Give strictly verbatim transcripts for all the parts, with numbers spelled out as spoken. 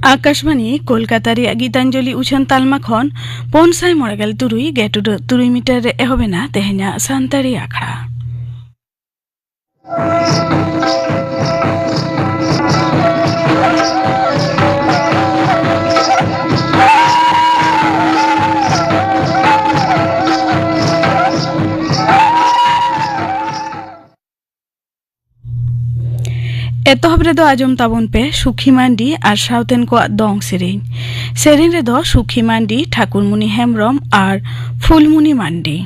ᱟᱠᱟᱥᱵᱟᱬᱤ ᱠᱳᱞᱠᱟᱛᱟ ᱨᱮᱭᱟᱜ ᱜᱤᱛᱟᱧᱡᱚᱞᱤ ᱩᱪᱷᱟᱹᱱ ᱛᱟᱞᱢᱟ ᱠᱷᱚᱱ ᱯᱩᱱ ᱥᱟᱭ ᱢᱚᱬᱮ ᱜᱮᱞ ᱛᱩᱨᱩᱭ ᱜᱮᱴ ᱩᱰᱟᱹᱜ ᱛᱩᱨᱩᱭ ᱢᱤᱴᱟᱨ ᱨᱮ ᱮᱦᱚᱵ ᱮᱱᱟ ᱛᱮᱦᱮᱧᱟᱜ ᱥᱟᱱᱛᱟᱲᱤ ᱟᱠᱷᱲᱟ᱾ ᱮᱛᱚᱦᱚᱵ ᱨᱮᱫᱚ ᱟᱸᱡᱚᱢ ᱛᱟᱵᱚᱱ ᱯᱮ ᱥᱩᱠᱷᱤ ᱢᱟᱱᱰᱤ ᱟᱨ ᱥᱟᱶᱛᱮᱱ ᱠᱚᱣᱟᱜ ᱫᱚᱝ ᱥᱮᱨᱮᱧ᱾ ᱥᱮᱨᱮᱧ ᱨᱮᱫᱚ ᱥᱩᱠᱷᱤ ᱢᱟᱱᱰᱤ, ᱴᱷᱟᱠᱩᱨᱢᱩᱱᱤ ᱦᱮᱢᱵᱨᱚᱢ ᱟᱨ ᱯᱷᱩᱞᱢᱩᱱᱤ ᱢᱟᱱᱰᱤ᱾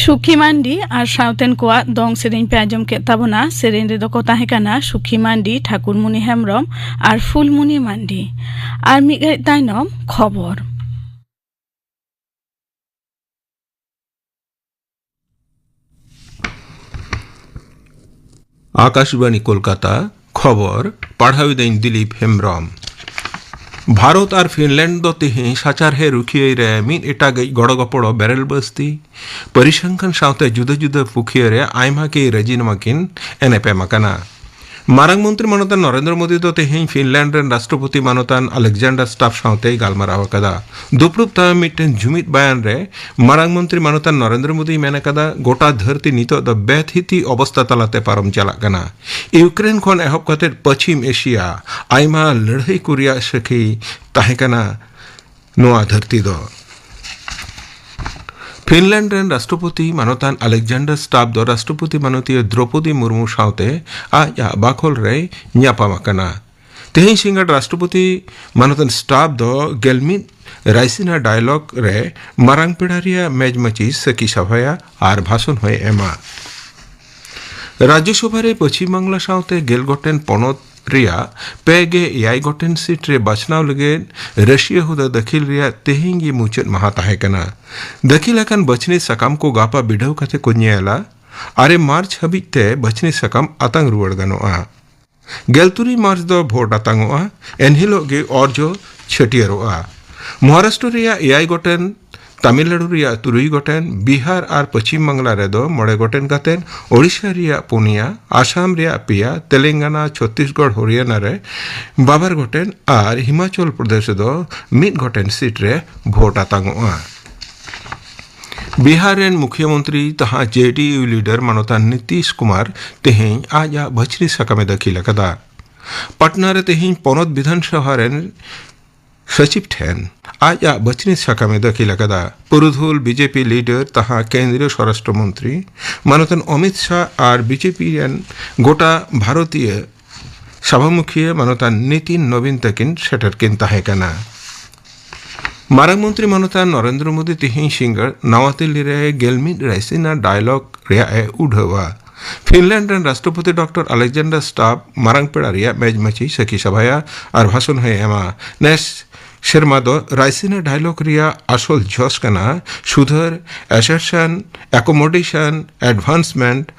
ᱥᱩᱠᱷᱤ ᱢᱟᱱᱰᱤ ᱟᱨ ᱥᱟᱶᱛᱮᱱ ᱠᱚᱣᱟᱜ ᱫᱚᱝ ᱥᱮᱨᱮᱧ ᱯᱮ ᱟᱸᱡᱚᱢ ᱠᱮᱫ ᱛᱟᱵᱚᱱᱟ᱾ ᱥᱮᱨᱮᱧ ᱨᱮᱫᱚ ᱠᱚ ᱛᱟᱦᱮᱸ ᱠᱟᱱᱟ ᱥᱩᱠᱷᱤ ᱢᱟᱱᱰᱤ, ᱴᱷᱟᱠᱩᱨᱢᱩᱱᱤ ᱦᱮᱢᱵᱨᱚᱢ ᱟᱨ ᱯᱷᱩᱞᱢᱩᱱᱤ ᱢᱟᱱᱰᱤ᱾ ᱟᱨ ᱢᱤᱫ ᱜᱷᱟᱹᱲᱤᱡ ᱛᱟᱭᱱᱚᱢ ᱠᱷᱚᱵᱚᱨ᱾ ᱟᱠᱟᱥᱵᱟᱬᱤ ᱠᱳᱞᱠᱟᱛᱟ, ᱠᱷᱚᱵᱚᱨ ᱯᱟᱲᱦᱟᱣᱤᱫᱟᱹᱧ ᱫᱤᱞᱤᱯ ᱦᱮᱢᱵᱨᱚᱢ᱾ ᱵᱷᱟᱨᱚᱛ ᱟᱨ ᱯᱷᱤᱱᱞᱮᱱᱰ ᱫᱚ ᱛᱮᱦᱮᱧ ᱥᱟᱪᱟᱨᱦᱮ ᱨᱩᱠᱷᱤᱭᱟᱹᱭ ᱨᱮ ᱢᱤᱫ ᱮᱴᱟᱜᱤᱡ ᱜᱚᱲᱚ ᱜᱚᱯᱚᱲᱚ ᱵᱮᱨᱮᱞ ᱵᱟᱹᱥᱛᱤ ᱯᱚᱨᱤᱥᱚᱝᱠᱷᱟᱱ ᱥᱟᱶᱛᱮ ᱡᱩᱫᱟᱹ ᱡᱩᱫᱟᱹ ᱯᱩᱠᱷᱤᱭᱟᱹ ᱨᱮ ᱟᱭᱢᱟ ᱜᱮ ᱨᱟᱡᱤᱱᱟᱢᱟ ᱠᱤᱱ ᱮᱱᱮᱯᱮᱢ ᱟᱠᱟᱱᱟ᱾ ᱢᱟᱨᱟᱝ ᱢᱚᱱᱛᱨᱤ ᱢᱟᱱᱚᱛᱟᱱ ᱱᱚᱨᱮᱱᱫᱨᱚ ᱢᱳᱫᱤ ᱫᱚ ᱛᱮᱦᱮᱧ ᱯᱷᱤᱱᱞᱮᱱᱰ ᱨᱮᱱ ᱨᱟᱥᱴᱨᱚᱯᱚᱛᱤ ᱢᱟᱱᱚᱛᱟᱱ ᱟᱞᱮᱠᱡᱟᱱᱰᱟᱨ ᱥᱴᱟᱯ ᱥᱟᱶᱛᱮᱭ ᱜᱟᱞᱢᱟᱨᱟᱣ ᱟᱠᱟᱫᱟ᱾ ᱫᱩᱯᱲᱩᱵ ᱛᱟᱭᱚᱢ ᱢᱤᱫᱴᱮᱱ ᱡᱩᱢᱤᱫ ᱵᱟᱭᱟᱱ ᱨᱮ ᱢᱟᱨᱟᱝ ᱢᱚᱱᱛᱨᱤ ᱢᱟᱱᱚᱛᱟᱱ ᱱᱚᱨᱮᱱᱫᱨᱚ ᱢᱳᱫᱤᱭ ᱢᱮᱱ ᱟᱠᱟᱫᱟ, ᱜᱚᱴᱟ ᱫᱷᱟᱹᱨᱛᱤ ᱱᱤᱛᱚᱜ ᱫᱚ ᱵᱮᱛᱷᱤᱛᱤ ᱚᱵᱚᱥᱛᱟ ᱛᱟᱞᱟᱛᱮ ᱯᱟᱨᱚᱢ ᱪᱟᱞᱟᱜ ᱠᱟᱱᱟ᱾ ᱤᱭᱩᱠᱨᱮᱱ ᱠᱷᱚᱱ ᱮᱦᱚᱵ ᱠᱟᱛᱮ ᱯᱚᱪᱷᱤᱢ ᱮᱥᱤᱭᱟ ᱟᱭᱢᱟ ᱞᱟᱹᱲᱦᱟᱹᱭ ᱠᱚ ᱨᱮᱭᱟᱜ ᱥᱟᱹᱠᱷᱤ ᱛᱟᱦᱮᱸ ᱠᱟᱱᱟ ᱱᱚᱣᱟ ᱫᱷᱟᱹᱨᱛᱤ ᱫᱚ᱾ ᱯᱷᱤᱱᱞᱮᱱᱰ ᱨᱮᱱ ᱨᱟᱥᱴᱨᱚᱯᱚᱛᱤ ᱢᱟᱱᱚᱛᱟᱱ ᱟᱞᱮᱠᱡᱟᱱᱰᱟᱨ ᱥᱴᱟᱵ ᱫᱚ ᱨᱟᱥᱴᱨᱚᱯᱚᱛᱤ ᱢᱟᱱᱚᱛᱤᱭᱟᱹ ᱫᱨᱚᱯᱚᱫᱤ ᱢᱩᱨᱢᱩ ᱥᱟᱶᱛᱮ ᱟᱡ ᱟᱜ ᱵᱟᱠᱷᱚᱞ ᱨᱮᱭ ᱧᱟᱯᱟᱢ ᱟᱠᱟᱱᱟ᱾ ᱛᱮᱦᱮᱧ ᱥᱤᱸᱜᱟᱲ ᱨᱟᱥᱴᱨᱚᱯᱚᱛᱤ ᱢᱟᱱᱚᱛᱟᱱ ᱥᱴᱟᱵ ᱫᱚ ᱜᱮᱞ ᱢᱤᱫ ᱨᱟᱭᱥᱤᱱᱟ ᱰᱟᱭᱞᱚᱜ ᱨᱮ ᱢᱟᱨᱟᱝ ᱯᱮᱲᱟ ᱨᱮᱭᱟᱜ ᱢᱮᱡᱽ ᱢᱟᱹᱪᱤ ᱥᱟᱹᱠᱷᱤ ᱥᱟᱯᱷᱟᱭᱟ ᱟᱨ ᱵᱷᱟᱥᱚᱱ ᱦᱚᱸᱭ ᱮᱢᱟ᱾ ᱨᱟᱡᱽᱡᱚᱥᱚᱵᱷᱟ ᱨᱮ ᱯᱚᱪᱷᱤᱢ ᱵᱟᱝᱞᱟ ᱥᱟᱶᱛᱮ ᱜᱮᱞ ᱜᱚᱴᱮᱱ ᱯᱚᱱᱚᱛ ᱨᱮᱭᱟᱜ ᱯᱮ ᱜᱮ ᱮᱭᱟᱭ ᱜᱚᱴᱮᱱ ᱥᱤᱴ ᱨᱮ ᱵᱟᱪᱷᱱᱟᱣ ᱞᱟᱹᱜᱤᱫ ᱨᱟᱹᱥᱤᱭᱟᱹ ᱦᱩᱫᱟᱹ ᱫᱟᱹᱠᱷᱤᱞ ᱨᱮᱭᱟᱜ ᱛᱮᱦᱮᱧ ᱜᱮ ᱢᱩᱪᱟᱹᱫ ᱢᱟᱦᱟ ᱛᱟᱦᱮᱸ ᱠᱟᱱᱟ᱾ ᱫᱟᱹᱠᱷᱤᱞ ᱟᱠᱟᱱ ᱵᱟᱪᱷᱱᱤ ᱥᱟᱠᱟᱢ ᱠᱚ ᱜᱟᱯᱟ ᱵᱤᱰᱟᱹᱣ ᱠᱟᱛᱮ ᱠᱚ ᱧᱮᱞᱟ᱾ ᱟᱨᱮ ᱢᱟᱨᱪ ᱦᱟᱹᱵᱤᱡ ᱛᱮ ᱵᱟᱪᱷᱱᱤ ᱥᱟᱠᱟᱢ ᱟᱛᱟᱝ ᱨᱩᱣᱟᱹᱲ ᱜᱟᱱᱚᱜᱼᱟ᱾ ᱜᱮᱞ ᱛᱩᱨᱩᱭ ᱢᱟᱨᱪ ᱫᱚ ᱵᱷᱳᱴ ᱟᱛᱟᱝᱚᱜᱼᱟ᱾ ᱮᱱᱦᱤᱞᱳᱜ ᱜᱮ ᱚᱨᱡᱚ ᱪᱷᱟᱹᱴᱭᱟᱹᱨᱚᱜᱼᱟ᱾ ᱢᱚᱦᱟᱨᱟᱥᱴᱨᱚ ᱨᱮᱭᱟᱜ ᱮᱭᱟᱭ ᱜᱚᱴᱮᱱ, ᱛᱟᱢᱤᱞᱱᱟᱲᱩ ᱨᱮᱭᱟᱜ ᱛᱩᱨᱩᱭ ᱜᱚᱴᱮᱱ, ᱵᱤᱦᱟᱨ ᱟᱨ ᱯᱚᱪᱷᱤᱢ ᱵᱟᱝᱞᱟ ᱨᱮᱫᱚ ᱢᱚᱬᱮ ᱜᱚᱴᱮᱱ ᱠᱟᱛᱮ, ᱳᱰᱤᱥᱟ ᱨᱮᱭᱟᱜ ᱯᱩᱱᱭᱟ, ᱟᱥᱟᱢ ᱨᱮᱭᱟᱜ ᱯᱮᱭᱟ, ᱛᱮᱞᱮᱝᱜᱟᱱᱟ, ᱪᱷᱚᱛᱛᱤᱥᱜᱚᱲ, ᱦᱚᱨᱤᱭᱟᱱᱟ ᱨᱮ ᱵᱟᱵᱟᱨ ᱜᱚᱴᱮᱱ ᱟᱨ ᱦᱤᱢᱟᱪᱚᱞ ᱯᱨᱚᱫᱮᱥ ᱨᱮᱫᱚ ᱢᱤᱫ ᱜᱚᱴᱮᱱ ᱥᱤᱴ ᱨᱮ ᱵᱷᱳᱴ ᱟᱛᱟᱝᱚᱜᱼᱟ᱾ ᱵᱤᱦᱟᱨ ᱨᱮᱱ ᱢᱩᱠᱷᱭᱟᱹ ᱢᱚᱱᱛᱨᱤ ᱛᱟᱦᱟᱸ ᱡᱮᱰᱤᱭᱩ ᱞᱤᱰᱟᱨ ᱢᱟᱱᱚᱛᱟᱱ ᱱᱤᱛᱤᱥ ᱠᱩᱢᱟᱨ ᱛᱮᱦᱮᱧ ᱟᱡᱟᱜ ᱵᱟᱹᱪᱷᱱᱤ ᱥᱟᱠᱟᱢᱮ ᱫᱟᱹᱠᱷᱤᱞ ᱟᱠᱟᱫᱟ᱾ ᱯᱟᱴᱱᱟ ᱨᱮ ᱛᱮᱦᱮᱧ ᱯᱚᱱᱚᱛ ᱵᱤᱫᱷᱟᱱ ᱥᱚᱵᱷᱟ ᱨᱮᱱ ᱥᱚᱪᱤᱵᱽ ᱴᱷᱮᱱ ᱟᱡᱟᱜ ᱵᱟᱹᱪᱷᱱᱤ ᱥᱟᱠᱟᱢᱮ ᱫᱟᱹᱠᱷᱤᱞ ᱟᱠᱟᱫᱟ᱾ ᱯᱩᱨᱩᱫᱷᱩᱞ ᱵᱤᱡᱮᱯᱤ ᱞᱤᱰᱟᱨ ᱛᱟᱦᱟᱸ ᱠᱮᱱᱫᱨᱤᱭᱚ ᱥᱚᱨᱟᱥᱴᱨᱚ ᱢᱚᱱᱛᱨᱤ ᱢᱟᱱᱚᱛᱟᱱ ᱚᱢᱤᱛ ᱥᱟᱦ ᱟᱨ ᱵᱤᱡᱮᱯᱤ ᱨᱮᱱ ᱜᱚᱴᱟ ᱵᱷᱟᱨᱚᱛᱤᱭᱚ ᱥᱚᱵᱷᱟᱢᱩᱠᱷᱤᱭᱟᱹ ᱢᱟᱱᱚᱛᱟᱱ ᱱᱤᱛᱤᱱ ᱱᱚᱵᱤᱱ ᱛᱟᱹᱠᱤᱱ ᱥᱮᱴᱮᱨ ᱠᱤᱱ ᱛᱟᱦᱮᱸ ᱠᱟᱱᱟ᱾ ᱢᱟᱨᱟᱝ ᱢᱚᱱᱛᱨᱤ ᱢᱟᱱᱚᱛᱟᱱ ᱱᱚᱨᱮᱱᱫᱨᱚ ᱢᱳᱫᱤ ᱛᱮᱦᱮᱧ ᱥᱤᱸᱜᱟᱹᱲ ᱱᱟᱣᱟ ᱫᱤᱞᱞᱤ ᱨᱮ ᱜᱮᱞ ᱢᱤᱫ ᱨᱟᱭᱥᱤᱱᱟ ᱰᱟᱭᱞᱚᱜ ᱨᱮᱭᱟᱜ ᱮ ᱩᱰᱷᱟᱹᱣᱟ᱾ ᱯᱷᱤᱱᱞᱮᱱᱰ ᱨᱮᱱ ᱨᱟᱥᱴᱨᱚᱯᱚᱛᱤ ᱰᱚᱠᱴᱚᱨ ᱟᱞᱮᱠᱡᱟᱱᱰᱟᱨ ᱥᱴᱟᱵ ᱢᱟᱨᱟᱝ ᱯᱮᱲᱟ ᱨᱮᱭᱟᱜ ᱢᱮᱡᱽ ᱢᱟᱹᱪᱤ ᱥᱟᱹᱠᱷᱤ ᱥᱟᱵᱷᱟᱭᱟ ᱟᱨ ᱵᱷᱟᱥᱚᱱ ᱦᱚᱸᱭ ᱮᱢᱟ᱾ ᱱᱮᱥ ᱥᱮᱨᱢᱟ ᱫᱚ ᱨᱟᱭᱥᱤᱱᱟ ᱰᱟᱭᱞᱚᱜ ᱨᱮᱭᱟᱜ ᱟᱥᱚᱞ ᱡᱚᱥ ᱠᱟᱱᱟ ᱥᱩᱫᱷᱟᱹᱨ, assertion, accommodation, advancement,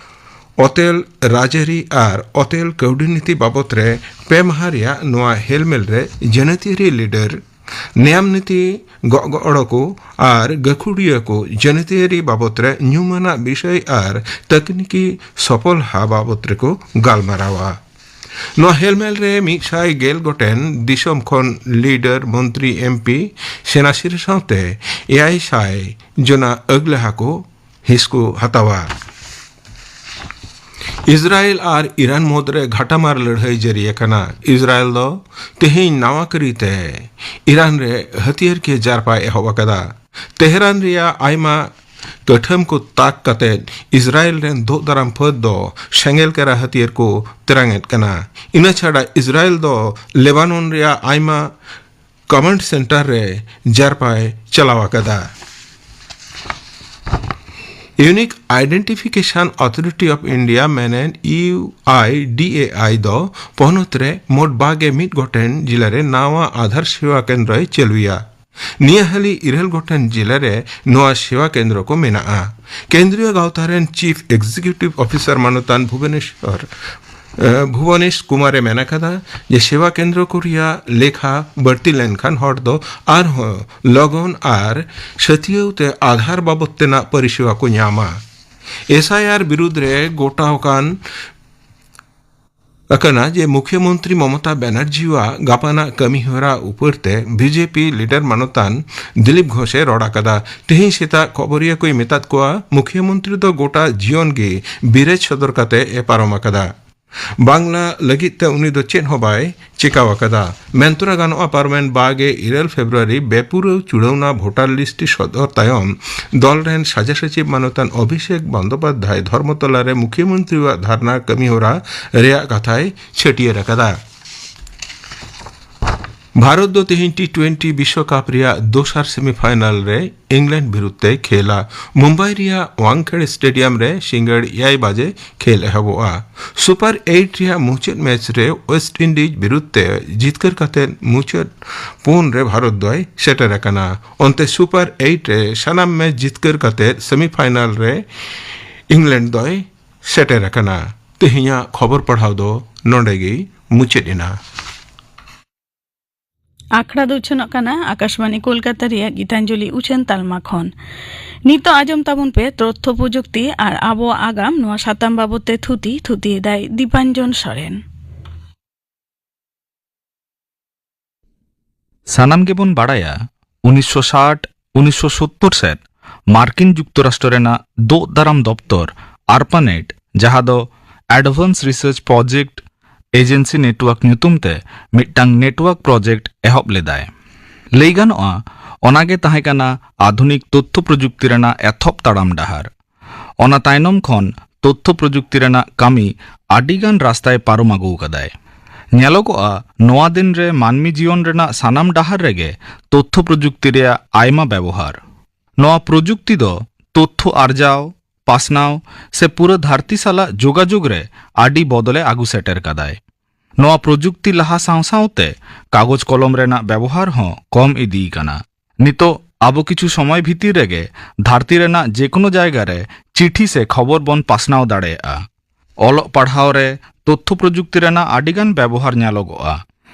ᱚᱛᱮᱞ ᱨᱟᱡᱽᱟᱹᱨᱤ ᱟᱨ ᱚᱛᱮᱞ ᱠᱟᱹᱣᱰᱤ ᱱᱤᱛᱤ ᱵᱟᱵᱚᱛ ᱨᱮ ᱯᱮ ᱢᱟᱦᱟ ᱨᱮᱭᱟᱜ ᱱᱚᱣᱟ ᱦᱮᱞᱢᱮᱞ ᱨᱮ ᱡᱟᱹᱱᱟᱹᱛᱤᱭᱟᱹᱨᱤ ᱞᱤᱰᱟᱨ, ᱱᱮᱭᱟᱢ ᱱᱤᱛᱤ ᱜᱚᱜᱚᱲᱚ ᱠᱚ ᱟᱨ ᱜᱟᱹᱠᱷᱩᱲᱤᱭᱟᱹ ᱠᱚ ᱡᱟᱹᱱᱟᱹᱛᱤᱭᱟᱹᱨᱤ ᱵᱟᱵᱚᱛ ᱨᱮ ᱧᱩᱢᱟᱱᱟᱜ ᱵᱤᱥᱚᱭ ᱟᱨ ᱛᱟᱹᱠᱱᱤᱠᱤ ᱥᱚᱯᱚᱞᱦᱟ ᱵᱟᱵᱚᱛ ᱨᱮᱠᱚ ᱜᱟᱞᱢᱟᱨᱟᱣᱟ᱾ ᱱᱚᱣᱟ ᱦᱮᱞᱢᱮᱞ ᱨᱮ ᱢᱤᱫ ᱥᱟᱭ ᱜᱮᱞ ᱜᱚᱴᱮᱱ ᱫᱤᱥᱚᱢ ᱠᱷᱚᱱ ᱞᱤᱰᱟᱨ, ᱢᱚᱱᱛᱨᱤ, ᱮᱢᱯᱤ, ᱥᱮᱱᱟ ᱥᱤᱨᱟᱹ ᱥᱟᱶᱛᱮ ᱮᱭᱟᱭ ᱥᱟᱭ ᱡᱚᱱᱟ ᱟᱹᱜᱽᱞᱟᱦᱟ ᱠᱚ ᱦᱤᱸᱥ ᱠᱚ ᱦᱟᱛᱟᱣᱟ᱾ ᱤᱥᱨᱟᱭᱮᱞ ᱟᱨ ᱤᱨᱟᱱ ᱢᱩᱫᱽᱨᱮ ᱜᱷᱟᱴᱟᱢᱟᱨ ᱞᱟᱹᱲᱦᱟᱹᱭ ᱡᱟᱹᱨᱤ ᱟᱠᱟᱱᱟ᱾ ᱤᱥᱨᱟᱭᱮᱞ ᱫᱚ ᱛᱮᱦᱮᱧ ᱱᱟᱣᱟ ᱠᱟᱹᱨᱤᱛᱮ ᱤᱨᱟᱱ ᱨᱮ ᱦᱟᱹᱛᱭᱟᱹᱨ ᱠᱮ ᱡᱟᱨᱯᱟᱭ ᱮᱦᱚᱵ ᱟᱠᱟᱫᱟ᱾ ᱛᱮᱦᱨᱟᱱ ᱨᱮᱭᱟᱜ ᱟᱭᱢᱟ ᱠᱟᱹᱴᱷᱟᱹᱢ ᱠᱚ ᱛᱟᱠ ᱠᱟᱛᱮ ᱤᱥᱨᱟᱭᱮᱞ ᱨᱮᱱ ᱫᱳᱜ ᱫᱟᱨᱟᱢ ᱯᱷᱟᱹᱫ ᱫᱚ ᱥᱮᱸᱜᱮᱞ ᱠᱮᱨᱟ ᱦᱟᱹᱛᱭᱟᱹᱨ ᱠᱚ ᱛᱮᱨᱟᱝ ᱮᱫ ᱠᱟᱱᱟ᱾ ᱤᱱᱟᱹ ᱪᱷᱟᱰᱟ ᱤᱥᱨᱟᱭᱮᱞ ᱫᱚ ᱞᱮᱵᱟᱱᱚᱱ ᱨᱮᱭᱟᱜ ᱟᱭᱢᱟ ᱠᱚᱢᱟᱱᱰ ᱥᱮᱱᱴᱟᱨ ᱨᱮ ᱡᱟᱨᱯᱟᱭ ᱪᱟᱞᱟᱣ ᱟᱠᱟᱫᱟ᱾ Unique Identification Authority of India ᱢᱮᱱᱮᱫ ᱤᱭᱩ ᱟᱭ ᱰᱤ ᱮ ᱟᱭ ᱫᱚ ᱯᱚᱱᱚᱛ ᱨᱮ ᱢᱳᱴ ᱵᱟᱜᱮ ᱢᱤᱫ ᱜᱚᱴᱮᱱ ᱡᱤᱞᱟ ᱨᱮ ᱱᱟᱣᱟ ᱟᱫᱷᱟᱨ ᱥᱮᱵᱟ ᱠᱮᱱᱫᱨᱚᱭ ᱪᱟᱹᱞᱩᱭᱟ᱾ ᱱᱤᱭᱟᱹ ᱦᱟᱹᱞᱤ ᱤᱨᱟᱹᱞ ᱜᱚᱴᱮᱱ ᱡᱤᱞᱟ ᱨᱮ ᱱᱚᱣᱟ ᱥᱮᱵᱟ ᱠᱮᱱᱫᱨᱚ ᱠᱚ ᱢᱮᱱᱟᱜᱼᱟ᱾ ᱠᱮᱱᱫᱨᱤᱭᱚ ᱜᱟᱶᱛᱟ ᱨᱮᱱ ᱪᱤᱯ ᱮᱠᱡᱤᱠᱤᱭᱩᱴᱤᱵᱷ ᱚᱯᱷᱤᱥᱟᱨ ᱢᱟᱱᱚᱛᱟᱱ ᱵᱷᱩᱵᱚᱱᱮᱥᱣᱚᱨ ᱮ, ᱵᱷᱩᱵᱚᱱᱮᱥ ᱠᱩᱢᱟᱨᱮ ᱢᱮᱱ ᱟᱠᱟᱫᱟ ᱡᱮ ᱥᱮᱵᱟ ᱠᱮᱱᱫᱨᱚ ᱠᱚ ᱨᱮᱭᱟᱜ ᱞᱮᱠᱷᱟ ᱵᱟᱹᱲᱛᱤ ᱞᱮᱱᱠᱷᱟᱱ ᱦᱚᱲ ᱫᱚ ᱟᱨᱦᱚᱸ ᱞᱚᱜᱚᱱ ᱟᱨ ᱥᱟᱹᱛᱭᱟᱹᱣ ᱛᱮ ᱟᱫᱷᱟᱨ ᱵᱟᱵᱚᱛ ᱛᱮᱱᱟᱜ ᱯᱚᱨᱤᱥᱮᱵᱟ ᱠᱚ ᱧᱟᱢᱟ᱾ ᱮᱥ ᱟᱭ ᱟᱨ ᱵᱤᱨᱩᱫᱽ ᱨᱮ ᱜᱚᱴᱟ ᱟᱠᱟᱱ ᱟᱠᱟᱱᱟ ᱡᱮ ᱢᱩᱠᱷᱭᱟᱹ ᱢᱚᱱᱛᱨᱤ ᱢᱚᱢᱚᱛᱟ ᱵᱟᱱᱟᱨᱡᱤᱣᱟᱜ ᱜᱟᱯᱟᱱᱟᱜ ᱠᱟᱹᱢᱤ ᱦᱚᱨᱟ ᱩᱯᱟᱹᱨ ᱛᱮ ᱵᱤᱡᱮᱯᱤ ᱞᱤᱰᱟᱨ ᱢᱟᱱᱚᱛᱟᱱ ᱫᱤᱞᱤᱯ ᱜᱷᱳᱥ ᱮ ᱨᱚᱲ ᱟᱠᱟᱫᱟ᱾ ᱛᱮᱦᱮᱧ ᱥᱮᱛᱟᱜ ᱠᱷᱚᱵᱚᱨᱤᱭᱟᱹ ᱠᱚᱭ ᱢᱮᱛᱟᱫ ᱠᱚᱣᱟ ᱢᱩᱠᱷᱭᱟᱹ ᱢᱚᱱᱛᱨᱤ ᱫᱚ ᱜᱚᱴᱟ ᱡᱤᱭᱚᱱ ᱜᱮ ᱵᱤᱨᱮᱡᱽ ᱥᱚᱫᱚᱨ ᱠᱟᱛᱮ ᱮ ᱯᱟᱨᱚᱢ ᱟᱠᱟᱫᱟ᱾ ᱵᱟᱝᱞᱟ ᱞᱟᱹᱜᱤᱫ ᱛᱮ ᱩᱱᱤ ᱫᱚ ᱪᱮᱫ ᱦᱚᱸ ᱵᱟᱭ ᱪᱤᱠᱟᱹᱣ ᱟᱠᱟᱫᱟ᱾ ᱢᱮᱱᱛᱚᱨᱟ ᱜᱟᱱᱚᱜᱼᱟ, ᱯᱟᱨᱚᱢᱮᱱ ᱵᱟᱜᱮ ᱤᱨᱟᱹᱞ ᱯᱷᱮᱵᱽᱨᱩᱣᱟᱨᱤ ᱵᱮᱯᱩᱨᱟᱹᱣ ᱪᱩᱲᱟᱹᱣᱱᱟ ᱵᱷᱳᱴᱟᱨ ᱞᱤᱥᱴ ᱥᱚᱫᱚᱨ ᱛᱟᱭᱚᱢ ᱫᱚᱞ ᱨᱮᱱ ᱥᱟᱡᱟ ᱥᱚᱪᱤᱵᱽ ᱢᱟᱱᱚᱛᱟᱱ ᱚᱵᱷᱤᱥᱮᱠ ᱵᱚᱱᱫᱳᱯᱟᱫᱽᱫᱷᱟᱭ ᱫᱷᱚᱨᱢᱚᱛᱚᱞᱟ ᱨᱮ ᱢᱩᱠᱷᱭᱟᱹ ᱢᱚᱱᱛᱨᱤᱣᱟᱜ ᱫᱷᱟᱨᱱᱟ ᱠᱟᱹᱢᱤ ᱦᱚᱨᱟ ᱨᱮᱭᱟᱜ ᱠᱟᱛᱷᱟᱭ ᱪᱷᱟᱹᱴᱭᱟᱹᱨ ᱟᱠᱟᱫᱟ᱾ ᱵᱷᱟᱨᱚᱛ ᱫᱚ ᱛᱮᱦᱮᱧ ᱴᱤ ᱴᱩᱭᱮᱱᱴᱤ ᱵᱤᱥᱣᱚᱠᱟᱯ ᱨᱮᱭᱟᱜ ᱫᱚᱥᱟᱨ ᱥᱮᱢᱤᱯᱷᱟᱭᱱᱟᱞ ᱨᱮ ᱤᱝᱞᱮᱱᱰ ᱵᱤᱨᱩᱫᱷ ᱛᱮᱭ ᱠᱷᱮᱞᱟ᱾ ᱢᱩᱢᱵᱟᱭ ᱨᱮᱭᱟᱜ ᱣᱟᱝᱠᱷᱮᱲᱮ ᱥᱴᱮᱰᱤᱭᱟᱢ ᱨᱮ ᱥᱤᱸᱜᱟᱹᱲ ᱮᱭᱟᱭ ᱵᱟᱡᱮ ᱠᱷᱮᱞ ᱮᱦᱚᱵᱚᱜᱼᱟ᱾ ᱥᱩᱯᱟᱨ ᱮᱭᱤᱴ ᱨᱮᱭᱟᱜ ᱢᱩᱪᱟᱹᱫ ᱢᱮᱪ ᱨᱮ ᱣᱮᱥᱴ ᱤᱱᱰᱤᱡᱽ ᱵᱤᱨᱩᱫᱷ ᱛᱮ ᱡᱤᱛᱠᱟᱹᱨ ᱠᱟᱛᱮ ᱢᱩᱪᱟᱹᱫ ᱯᱩᱱ ᱨᱮ ᱵᱷᱟᱨᱚᱛ ᱫᱚᱭ ᱥᱮᱴᱮᱨ ᱟᱠᱟᱱᱟ᱾ ᱚᱱᱛᱮ ᱥᱩᱯᱟᱨ ᱮᱭᱤᱴ ᱨᱮ ᱥᱟᱱᱟᱢ ᱢᱮᱪ ᱡᱤᱛᱠᱟᱹᱨ ᱠᱟᱛᱮ ᱥᱮᱢᱤᱯᱷᱟᱭᱱᱟᱞ ᱨᱮ ᱤᱝᱞᱮᱱᱰ ᱫᱚᱭ ᱥᱮᱴᱮᱨ ᱟᱠᱟᱱᱟ᱾ ᱛᱮᱦᱮᱧᱟᱜ ᱠᱷᱚᱵᱚᱨ ᱯᱟᱲᱦᱟᱣ ᱫᱚ ᱱᱚᱰᱮ ᱜᱮ ᱢᱩᱪᱟᱹᱫ ᱮᱱᱟ᱾ ᱟᱠᱷᱲᱟ ᱫᱚ ᱩᱪᱷᱟᱹᱱᱚᱜ ᱠᱟᱱᱟ ᱟᱠᱟᱥᱵᱟᱱᱤ ᱠᱳᱞᱠᱟᱛᱟ ᱨᱮᱭᱟᱜ ᱜᱤᱛᱟᱧᱡᱚᱞᱤ ᱩᱪᱷᱟᱹᱱ ᱛᱟᱞᱢᱟ ᱠᱷᱚᱱ᱾ ᱱᱤᱛᱚᱜ ᱟᱸᱡᱚᱢ ᱛᱟᱵᱚᱱ ᱯᱮ ᱛᱚᱛᱛᱷᱚ ᱯᱨᱚᱡᱩᱠᱛᱤ ᱟᱨ ᱟᱵᱚᱣᱟᱜ ᱟᱜᱟᱢ ᱱᱚᱣᱟ ᱥᱟᱛᱟᱢ ᱵᱟᱵᱚᱛ ᱛᱮ ᱛᱷᱩᱛᱤ, ᱛᱷᱩᱛᱤ ᱮᱫᱟᱭ ᱫᱤᱯᱟᱧᱡᱚᱱ ᱥᱚᱨᱮᱱ᱾ ᱥᱟᱱᱟᱢ ᱜᱮᱵᱚᱱ ᱵᱟᱲᱟᱭᱟ, ᱩᱱᱤᱥᱥᱚ ᱥᱟᱴ, ᱩᱱᱤᱥᱥᱚ ᱥᱳᱛᱛᱳᱨ ᱥᱮᱫ ᱢᱟᱨᱠᱤᱱ ᱡᱩᱠᱛᱚᱨᱟᱥᱴᱨᱚ ᱨᱮᱱᱟᱜ ᱫᱳᱜ ᱫᱟᱨᱟᱢ ᱫᱚᱯᱛᱚᱨ, ᱟᱨᱯᱟᱱᱮᱴ, ᱡᱟᱦᱟᱸ ᱫᱚ Advanced Research Project Agency Network ᱧᱩᱛᱩᱢ ᱛᱮ ᱢᱤᱫᱴᱟᱝ ᱱᱮᱴᱣᱟᱨᱠ ᱯᱨᱚᱡᱮᱠᱴ ᱮᱦᱚᱵ ᱞᱮᱫᱟᱭ᱾ ᱞᱟᱹᱭ ᱜᱟᱱᱚᱜᱼᱟ, ᱚᱱᱟᱜᱮ ᱛᱟᱦᱮᱸ ᱠᱟᱱᱟ ᱟᱫᱷᱩᱱᱤᱠ ᱛᱚᱛᱛᱷᱚ ᱯᱨᱚᱡᱩᱠᱛᱤ ᱨᱮᱱᱟᱜ ᱮᱛᱚᱦᱚᱵ ᱛᱟᱲᱟᱢ ᱰᱟᱦᱟᱨ᱾ ᱚᱱᱟ ᱛᱟᱭᱱᱚᱢ ᱠᱷᱚᱱ ᱛᱚᱛᱛᱷᱚ ᱯᱨᱚᱡᱩᱠᱛᱤ ᱨᱮᱱᱟᱜ ᱠᱟᱹᱢᱤ ᱟᱹᱰᱤᱜᱟᱱ ᱨᱟᱥᱛᱟᱭ ᱯᱟᱨᱚᱢ ᱟᱹᱜᱩ ᱟᱠᱟᱫᱟᱭ᱾ ᱧᱮᱞᱚᱜᱚᱜᱼᱟ, ᱱᱚᱣᱟ ᱫᱤᱱ ᱨᱮ ᱢᱟᱹᱱᱢᱤ ᱡᱤᱭᱚᱱ ᱨᱮᱱᱟᱜ ᱥᱟᱱᱟᱢ ᱰᱟᱦᱟᱨ ᱨᱮᱜᱮ ᱛᱚᱛᱛᱷᱚ ᱯᱨᱚᱡᱩᱠᱛᱤ ᱨᱮᱭᱟᱜ ᱟᱭᱢᱟ ᱵᱮᱵᱚᱦᱟᱨ᱾ ᱱᱚᱣᱟ ᱯᱨᱚᱡᱩᱠᱛᱤ ᱫᱚ ᱛᱚᱛᱛᱷᱚ ᱟᱨᱡᱟᱣ, ᱯᱟᱥᱱᱟᱣ ᱥᱮ ᱯᱩᱨᱟᱹ ᱫᱷᱟᱹᱨᱛᱤ ᱥᱟᱞᱟᱜ ᱡᱳᱜᱟᱡᱳᱜ ᱨᱮ ᱟᱹᱰᱤ ᱵᱚᱫᱚᱞᱮ ᱟᱹᱜᱩ ᱥᱮᱴᱮᱨ ᱠᱟᱫᱟᱭ᱾ ᱱᱚᱣᱟ ᱯᱨᱚᱡᱩᱠᱛᱤ ᱞᱟᱦᱟ ᱥᱟᱶ ᱥᱟᱶᱛᱮ ᱠᱟᱜᱚᱡᱽ ᱠᱚᱞᱚᱢ ᱨᱮᱱᱟᱜ ᱵᱮᱵᱚᱦᱟᱨ ᱦᱚᱸ ᱠᱚᱢ ᱤᱫᱤ ᱠᱟᱱᱟ᱾ ᱱᱤᱛᱚᱜ ᱟᱵᱚ ᱠᱤᱪᱷᱩ ᱥᱚᱢᱚᱭ ᱵᱷᱤᱛᱤᱨ ᱨᱮᱜᱮ ᱫᱷᱟᱹᱨᱛᱤ ᱨᱮᱱᱟᱜ ᱡᱮᱠᱳᱱᱳ ᱡᱟᱭᱜᱟ ᱨᱮ ᱪᱤᱴᱷᱤ ᱥᱮ ᱠᱷᱚᱵᱚᱨ ᱵᱚᱱ ᱯᱟᱥᱱᱟᱣ ᱫᱟᱲᱮᱭᱟᱜᱼᱟ᱾ ᱚᱞᱚᱜ ᱯᱟᱲᱦᱟᱣ ᱨᱮ ᱛᱚᱛᱛᱷᱚ ᱯᱨᱚᱡᱩᱠᱛᱤ ᱨᱮᱱᱟᱜ ᱟᱹᱰᱤᱜᱟᱱ ᱵᱮᱵᱚᱦᱟᱨ ᱧᱮᱞᱚᱜᱚᱜᱼᱟ᱾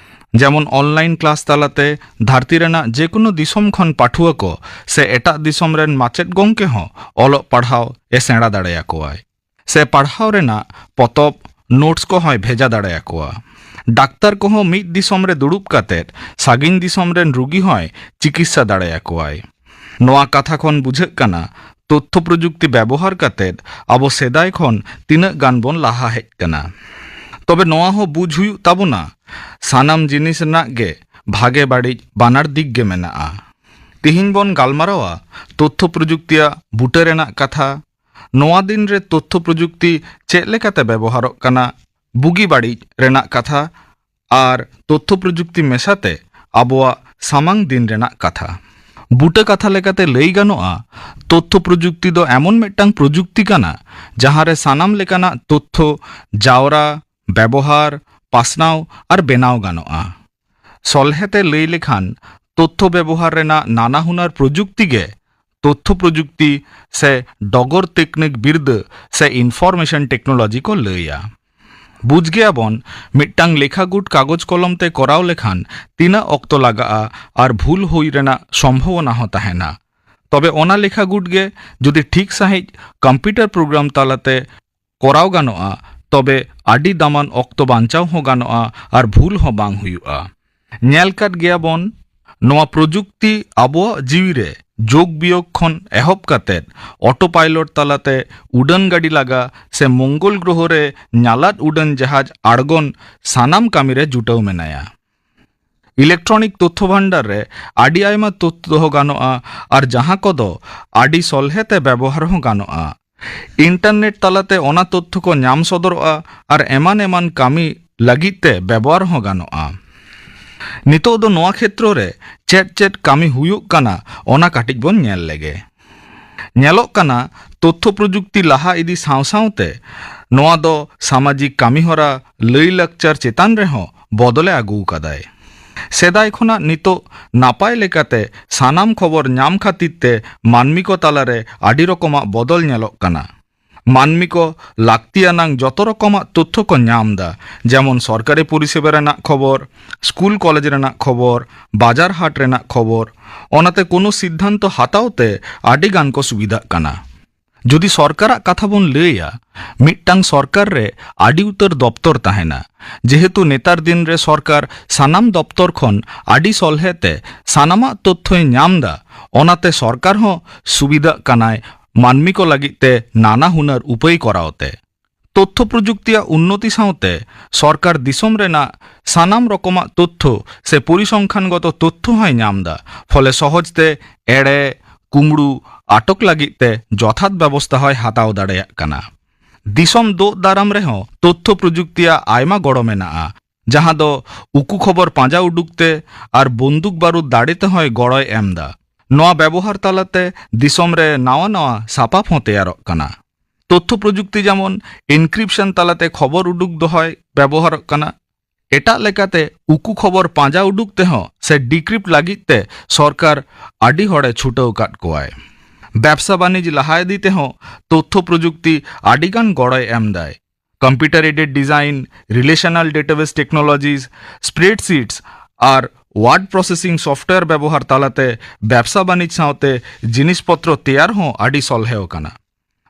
ᱡᱮᱢᱚᱱ ᱚᱱᱞᱟᱭᱤᱱ ᱠᱞᱟᱥ ᱛᱟᱞᱟᱛᱮ ᱫᱷᱟᱹᱨᱛᱤ ᱨᱮᱱᱟᱜ ᱡᱮᱠᱳᱱᱳ ᱫᱤᱥᱚᱢ ᱠᱷᱚᱱ ᱯᱟᱹᱴᱷᱩᱣᱟᱹ ᱠᱚ ᱥᱮ ᱮᱴᱟᱜ ᱫᱤᱥᱚᱢ ᱨᱮᱱ ᱢᱟᱪᱮᱫ ᱜᱚᱢᱠᱮ ᱦᱚᱸ ᱚᱞᱚᱜ ᱯᱟᱲᱦᱟᱣ ᱮ ᱥᱮᱬᱟ ᱫᱟᱲᱮᱭᱟᱠᱚᱣᱟᱭ᱾ ᱥᱮ ᱯᱟᱲᱦᱟᱣ ᱨᱮᱱᱟᱜ ᱯᱚᱛᱚᱵ, ᱱᱳᱴᱥ ᱠᱚᱦᱚᱸᱭ ᱵᱷᱮᱡᱟ ᱫᱟᱲᱮᱭᱟᱠᱚᱣᱟ᱾ ᱰᱟᱠᱛᱟᱨ ᱠᱚᱦᱚᱸ ᱢᱤᱫ ᱫᱤᱥᱚᱢ ᱨᱮ ᱫᱩᱲᱩᱵ ᱠᱟᱛᱮᱫ ᱥᱟᱺᱜᱤᱧ ᱫᱤᱥᱚᱢ ᱨᱮᱱ ᱨᱩᱜᱤ ᱦᱚᱸᱭ ᱪᱤᱠᱤᱛᱥᱟ ᱫᱟᱲᱮᱭᱟᱠᱚᱣᱟᱭ᱾ ᱱᱚᱣᱟ ᱠᱟᱛᱷᱟ ᱠᱷᱚᱱ ᱵᱩᱡᱷᱟᱹᱜ ᱠᱟᱱᱟ, ᱛᱚᱛᱛᱷᱚ ᱯᱨᱚᱡᱩᱠᱛᱤ ᱵᱮᱵᱚᱦᱟᱨ ᱠᱟᱛᱮᱫ ᱟᱵᱚ ᱥᱮᱫᱟᱭ ᱠᱷᱚᱱ ᱛᱤᱱᱟᱹᱜ ᱜᱟᱱ ᱵᱚᱱ ᱞᱟᱦᱟ ᱦᱮᱡ ᱠᱟᱱᱟ᱾ ᱛᱚᱵᱮ ᱱᱚᱣᱟ ᱦᱚᱸ ᱵᱩᱡᱽ ᱦᱩᱭᱩᱜ ᱛᱟᱵᱚᱱᱟ, ᱥᱟᱱᱟᱢ ᱡᱤᱱᱤᱥ ᱨᱮᱱᱟᱜ ᱜᱮ ᱵᱷᱟᱜᱮ ᱵᱟᱹᱲᱤᱡ ᱵᱟᱱᱟᱨ ᱫᱤᱠ ᱜᱮ ᱢᱮᱱᱟᱜᱼᱟ᱾ ᱛᱤᱦᱤᱧ ᱵᱚᱱ ᱜᱟᱞᱢᱟᱨᱟᱣᱟ ᱛᱚᱛᱛᱷᱚ ᱯᱨᱚᱡᱩᱠᱛᱤᱭᱟᱜ ᱵᱩᱴᱟᱹ ᱨᱮᱱᱟᱜ ᱠᱟᱛᱷᱟ, ᱱᱚᱣᱟ ᱫᱤᱱ ᱨᱮ ᱛᱚᱛᱛᱷᱚ ᱯᱨᱚᱡᱩᱠᱛᱤ ᱪᱮᱫ ᱞᱮᱠᱟᱛᱮ ᱵᱮᱵᱚᱦᱟᱨᱚᱜ ᱠᱟᱱᱟ, ᱵᱩᱜᱤ ᱵᱟᱹᱲᱤᱡ ᱨᱮᱱᱟᱜ ᱠᱟᱛᱷᱟ, ᱟᱨ ᱛᱚᱛᱛᱷᱚ ᱯᱨᱚᱡᱩᱠᱛᱤ ᱢᱮᱥᱟᱛᱮ ᱟᱵᱚᱣᱟᱜ ᱥᱟᱢᱟᱝ ᱫᱤᱱ ᱨᱮᱱᱟᱜ ᱠᱟᱛᱷᱟ᱾ ᱵᱩᱴᱟᱹ ᱠᱟᱛᱷᱟ ᱞᱮᱠᱟᱛᱮ ᱞᱟᱹᱭ ᱜᱟᱱᱚᱜᱼᱟ, ᱛᱚᱛᱛᱷᱚ ᱯᱨᱚᱡᱩᱠᱛᱤ ᱫᱚ ᱮᱢᱚᱱ ᱢᱤᱫᱴᱟᱝ ᱯᱨᱚᱡᱩᱠᱛᱤ ᱠᱟᱱᱟ, ᱡᱟᱦᱟᱸ ᱨᱮ ᱥᱟᱱᱟᱢ ᱞᱮᱠᱟᱱᱟᱜ ᱛᱚᱛᱛᱷᱚ ᱡᱟᱣᱨᱟ, ᱵᱮᱵᱚᱦᱟᱨ, ᱯᱟᱥᱱᱟᱣ ᱟᱨ ᱵᱮᱱᱟᱣ ᱜᱟᱱᱚᱜᱼᱟ᱾ ᱥᱚᱞᱦᱮ ᱛᱮ ᱞᱟᱹᱭ ᱞᱮᱠᱷᱟᱱ, ᱛᱚᱛᱛᱷᱚ ᱵᱮᱵᱚᱦᱟᱨ ᱨᱮᱱᱟᱜ ᱱᱟᱱᱟ ᱦᱩᱱᱟᱹᱨ ᱯᱨᱚᱡᱩᱠᱛᱤ ᱜᱮ ᱛᱚᱛᱛᱷᱚ ᱯᱨᱚᱡᱩᱠᱛᱤ ᱥᱮ ᱰᱚᱜᱚᱨ ᱛᱟᱹᱠᱱᱤᱠ ᱵᱤᱨᱫᱟᱹ ᱥᱮ information technology ᱠᱚ ᱞᱟᱹᱭᱟ᱾ ᱵᱩᱡᱽ ᱜᱮᱭᱟᱵᱚᱱ, ᱢᱤᱫᱴᱟᱝ ᱞᱮᱠᱷᱟ ᱜᱩᱴ ᱠᱟᱜᱚᱡᱽ ᱠᱚᱞᱚᱢ ᱛᱮ ᱠᱚᱨᱟᱣ ᱞᱮᱠᱷᱟᱱ ᱛᱤᱱᱟᱹᱜ ᱚᱠᱛᱚ ᱞᱟᱜᱟᱜᱼᱟ ᱟᱨ ᱵᱷᱩᱞ ᱦᱩᱭ ᱨᱮᱱᱟᱜ ᱥᱚᱢᱵᱷᱚᱵᱚᱱᱟ ᱦᱚᱸ ᱛᱟᱦᱮᱱᱟ᱾ ᱛᱚᱵᱮ ᱚᱱᱟ ᱞᱮᱠᱷᱟ ᱜᱩᱴ ᱜᱮ ᱡᱩᱫᱤ ᱴᱷᱤᱠ ᱥᱟᱺᱦᱤᱡ computer program ᱛᱟᱞᱟᱛᱮ ᱠᱚᱨᱟᱣ ᱜᱟᱱᱚᱜᱼᱟ, ᱛᱚᱵᱮ ᱟᱹᱰᱤ ᱫᱟᱢᱟᱱ ᱚᱠᱛᱚ ᱵᱟᱧᱪᱟᱣ ᱦᱚᱸ ᱜᱟᱱᱚᱜᱼᱟ ᱟᱨ ᱵᱷᱩᱞ ᱦᱚᱸ ᱵᱟᱝ ᱦᱩᱭᱩᱜᱼᱟ᱾ ᱧᱮᱞ ᱠᱟᱫ ᱜᱮᱭᱟᱵᱚᱱ, ᱱᱚᱣᱟ ᱯᱨᱚᱡᱩᱠᱛᱤ ᱟᱵᱚᱣᱟᱜ ᱡᱤᱣᱤ ᱨᱮ ᱡᱳᱜᱽ ᱵᱤᱭᱳᱜᱽ ᱠᱷᱚᱱ ᱮᱦᱚᱵ ᱠᱟᱛᱮᱫ autopilot ᱛᱟᱞᱟᱛᱮ ᱩᱰᱟᱹᱱ ᱜᱟᱹᱰᱤ ᱞᱟᱜᱟ ᱥᱮ ᱢᱚᱝᱜᱚᱞ ᱜᱨᱚᱦᱚ ᱨᱮ ᱧᱟᱞᱟᱫ ᱩᱰᱟᱹᱱ ᱡᱟᱦᱟᱡᱽ ᱟᱲᱜᱚᱱ ᱥᱟᱱᱟᱢ ᱠᱟᱹᱢᱤ ᱨᱮ ᱡᱩᱴᱟᱹᱣ ᱢᱮᱱᱟᱭᱟ᱾ Electronic ᱛᱚᱛᱛᱷᱚ ᱵᱷᱟᱱᱰᱟᱨ ᱨᱮ ᱟᱹᱰᱤ ᱟᱭᱢᱟ ᱛᱚᱛᱛᱷᱚ ᱫᱚᱦᱚ ᱜᱟᱱᱚᱜᱼᱟ ᱟᱨ ᱡᱟᱦᱟᱸ ᱠᱚᱫᱚ ᱟᱹᱰᱤ ᱥᱚᱞᱦᱮ ᱛᱮ ᱵᱮᱵᱚᱦᱟᱨ ᱦᱚᱸ ᱜᱟᱱᱚᱜᱼᱟ᱾ Internet ᱛᱟᱞᱟᱛᱮ ᱚᱱᱟ ᱛᱚᱛᱛᱷᱚ ᱠᱚ ᱧᱟᱢ ᱥᱚᱫᱚᱨᱚᱜᱼᱟ ᱟᱨ ᱮᱢᱟᱱ ᱮᱢᱟᱱ ᱠᱟᱹᱢᱤ ᱞᱟᱹᱜᱤᱫ ᱛᱮ ᱵᱮᱵᱚᱦᱟᱨ ᱦᱚᱸ ᱜᱟᱱᱚᱜᱼᱟ᱾ ᱱᱤᱛᱚᱜ ᱫᱚ ᱱᱚᱣᱟ ᱠᱷᱮᱛᱨᱚ ᱨᱮ ᱪᱮᱫ ᱪᱮᱫ ᱠᱟᱹᱢᱤ ᱦᱩᱭᱩᱜ ᱠᱟᱱᱟ, ᱚᱱᱟ ᱠᱟᱹᱴᱤᱡ ᱵᱚᱱ ᱧᱮᱞ ᱞᱮᱜᱮ᱾ ᱧᱮᱞᱚᱜ ᱠᱟᱱᱟ, ᱛᱚᱛᱛᱷᱚ ᱯᱨᱚᱡᱩᱠᱛᱤ ᱞᱟᱦᱟ ᱤᱫᱤ ᱥᱟᱶ ᱥᱟᱶᱛᱮ ᱱᱚᱣᱟ ᱫᱚ ᱥᱟᱢᱟᱡᱤᱠ ᱠᱟᱹᱢᱤᱦᱚᱨᱟ, ᱞᱟᱹᱭ ᱞᱟᱠᱪᱟᱨ ᱪᱮᱛᱟᱱ ᱨᱮᱦᱚᱸ ᱵᱚᱫᱚᱞᱮ ᱟᱹᱜᱩ ᱟᱠᱟᱫᱟᱭ᱾ ᱥᱮᱫᱟᱭ ᱠᱷᱚᱱᱟᱜ ᱱᱤᱛᱚᱜ ᱱᱟᱯᱟᱭ ᱞᱮᱠᱟᱛᱮ ᱥᱟᱱᱟᱢ ᱠᱷᱚᱵᱚᱨ ᱧᱟᱢ ᱠᱷᱟᱹᱛᱤᱨ ᱛᱮ ᱢᱟᱹᱱᱢᱤ ᱠᱚ ᱛᱟᱞᱟᱨᱮ ᱟᱹᱰᱤ ᱨᱚᱠᱚᱢᱟᱜ ᱵᱚᱫᱚᱞ ᱧᱮᱞᱚᱜ ᱠᱟᱱᱟ᱾ ᱢᱟᱹᱱᱢᱤ ᱠᱚ ᱞᱟᱹᱠᱛᱤᱭᱟᱱᱟᱝ ᱡᱚᱛᱚ ᱨᱚᱠᱚᱢᱟᱜ ᱛᱚᱛᱛᱷᱚ ᱠᱚ ᱧᱟᱢ ᱮᱫᱟ, ᱡᱮᱢᱚᱱ ᱥᱚᱨᱠᱟᱨᱤ ᱯᱚᱨᱤᱥᱮᱵᱟ ᱨᱮᱱᱟᱜ ᱠᱷᱚᱵᱚᱨ, ᱥᱠᱩᱞ ᱠᱚᱞᱮᱡᱽ ᱨᱮᱱᱟᱜ ᱠᱷᱚᱵᱚᱨ, ᱵᱟᱡᱟᱨ ᱦᱟᱴ ᱨᱮᱱᱟᱜ ᱠᱷᱚᱵᱚᱨ᱾ ᱚᱱᱟᱛᱮ ᱠᱳᱱᱳ ᱥᱤᱫᱽᱫᱷᱟᱱᱛᱚ ᱦᱟᱛᱟᱣ ᱛᱮ ᱟᱹᱰᱤ ᱜᱟᱱ ᱠᱚ ᱥᱩᱵᱤᱫᱷᱟᱜ ᱠᱟᱱᱟ᱾ ᱡᱩᱫᱤ ᱥᱚᱨᱠᱟᱨᱟᱜ ᱠᱟᱛᱷᱟ ᱵᱚᱱ ᱞᱟᱹᱭᱟ, ᱢᱤᱫᱴᱟᱝ ᱥᱚᱨᱠᱟᱨ ᱨᱮ ᱟᱹᱰᱤ ᱩᱛᱟᱹᱨ ᱫᱚᱯᱛᱚᱨ ᱛᱟᱦᱮᱱᱟ᱾ ᱡᱮᱦᱮᱛᱩ ᱱᱮᱛᱟᱨ ᱫᱤᱱ ᱨᱮ ᱥᱚᱨᱠᱟᱨ ᱥᱟᱱᱟᱢ ᱫᱚᱯᱛᱚᱨ ᱠᱷᱚᱱ ᱟᱹᱰᱤ ᱥᱚᱞᱦᱮ ᱛᱮ ᱥᱟᱱᱟᱢᱟᱜ ᱛᱚᱛᱛᱷᱚᱭ ᱧᱟᱢ ᱮᱫᱟ, ᱚᱱᱟᱛᱮ ᱥᱚᱨᱠᱟᱨ ᱦᱚᱸ ᱥᱩᱵᱤᱫᱷᱟᱜ ᱠᱟᱱᱟᱭ ᱢᱟᱹᱱᱢᱤ ᱠᱚ ᱞᱟᱹᱜᱤᱫ ᱛᱮ ᱱᱟᱱᱟ ᱦᱩᱱᱟᱹᱨ ᱩᱯᱟᱹᱭ ᱠᱚᱨᱟᱣ ᱛᱮ᱾ ᱛᱚᱛᱛᱷᱚ ᱯᱨᱚᱡᱩᱠᱛᱤᱭᱟᱜ ᱩᱱᱱᱚᱛᱤ ᱥᱟᱶᱛᱮ ᱥᱚᱨᱠᱟᱨ ᱫᱤᱥᱚᱢ ᱨᱮᱱᱟᱜ ᱥᱟᱱᱟᱢ ᱨᱚᱠᱚᱢᱟᱜ ᱛᱚᱛᱛᱷᱚ ᱥᱮ ᱯᱚᱨᱤᱥᱚᱝᱠᱷᱟᱱᱜᱚᱛᱚ ᱛᱚᱛᱛᱷᱚ ᱦᱚᱸᱭ ᱧᱟᱢ ᱮᱫᱟ᱾ ᱯᱷᱚᱞᱮ ᱥᱚᱦᱚᱡ ᱛᱮ ᱮᱲᱮ, ᱠᱩᱢᱲᱩ ᱟᱴᱚᱠ ᱞᱟᱹᱜᱤᱫ ᱛᱮ ᱡᱚᱛᱷᱟᱛ ᱵᱮᱵᱚᱥᱛᱷᱟ ᱦᱚᱸᱭ ᱦᱟᱛᱟᱣ ᱫᱟᱲᱮᱭᱟᱜ ᱠᱟᱱᱟ᱾ ᱫᱤᱥᱚᱢ ᱫᱳᱜ ᱫᱟᱨᱟᱢ ᱨᱮᱦᱚᱸ ᱛᱚᱛᱛᱷᱚ ᱯᱨᱚᱡᱩᱠᱛᱤᱭᱟᱜ ᱟᱭᱢᱟ ᱜᱚᱲᱚ ᱢᱮᱱᱟᱜᱼᱟ᱾ ᱡᱟᱦᱟᱸ ᱫᱚ ᱩᱠᱩ ᱠᱷᱚᱵᱚᱨ ᱯᱟᱸᱡᱟ ᱩᱰᱩᱠ ᱛᱮ ᱟᱨ ᱵᱚᱱᱫᱩᱠ ᱵᱟᱹᱨᱩᱫ ᱫᱟᱲᱮ ᱛᱮᱦᱚᱸᱭ ᱜᱚᱲᱚᱭ ᱮᱢ ᱮᱫᱟ᱾ ᱱᱚᱣᱟ ᱵᱮᱵᱚᱦᱟᱨ ᱛᱟᱞᱟᱛᱮ ᱫᱤᱥᱚᱢ ᱨᱮ ᱱᱟᱣᱟ ᱱᱟᱣᱟ ᱥᱟᱯᱟᱵ ᱦᱚᱸ ᱛᱮᱭᱟᱨᱚᱜ ᱠᱟᱱᱟ᱾ ᱛᱚᱛᱛᱷᱚ ᱯᱨᱚᱡᱩᱠᱛᱤ ᱡᱮᱢᱚᱱ ᱮᱱᱠᱨᱤᱯᱥᱚᱱ ᱛᱟᱞᱟᱛᱮ ᱠᱷᱚᱵᱚᱨ ᱩᱰᱩᱠ ᱫᱚᱦᱚᱭ ᱵᱮᱵᱚᱦᱟᱨᱚᱜ ᱠᱟᱱᱟ᱾ ᱮᱴᱟᱜ ᱞᱮᱠᱟᱛᱮ ᱩᱠᱩ ᱠᱷᱚᱵᱚᱨ ᱯᱟᱸᱡᱟ ᱩᱰᱩᱠ ᱛᱮᱦᱚᱸ ᱥᱮ ᱰᱤᱠᱨᱤᱯᱴ ᱞᱟᱹᱜᱤᱫ ᱛᱮ ᱥᱚᱨᱠᱟᱨ ᱟᱹᱰᱤ ᱦᱚᱲᱮ ᱪᱷᱩᱴᱟᱹᱣ ᱠᱟᱫ ᱠᱚᱣᱟᱭ᱾ ᱵᱮᱵᱥᱟ ᱵᱟᱹᱱᱤᱡᱽ ᱞᱟᱦᱟ ᱤᱫᱤ ᱛᱮᱦᱚᱸ ᱛᱚᱛᱛᱷᱚ ᱯᱨᱚᱡᱩᱠᱛᱤ ᱟᱹᱰᱤ ᱜᱟᱱ ᱜᱚᱲᱚᱭ ᱮᱢ ᱫᱟᱭ᱾ Computer aided design, ᱨᱤᱞᱮᱥᱚᱱᱟᱞ database technologies, ᱥᱯᱨᱮᱰᱥᱤᱴᱥ ᱟᱨ ᱣᱟᱨᱰ ᱯᱨᱚᱥᱮᱥᱤᱝ ᱥᱚᱯᱷᱴᱣᱮᱭᱟᱨ ᱵᱮᱵᱚᱦᱟᱨ ᱛᱟᱞᱟᱛᱮ ᱵᱮᱵᱥᱟ ᱵᱟᱹᱱᱤᱡᱽ ᱥᱟᱶᱛᱮ ᱡᱤᱱᱤᱥ ᱯᱚᱛᱨᱚ ᱛᱮᱭᱟᱨ ᱦᱚᱸ ᱟᱹᱰᱤ ᱥᱚᱞᱦᱮ ᱟᱠᱟᱱᱟ᱾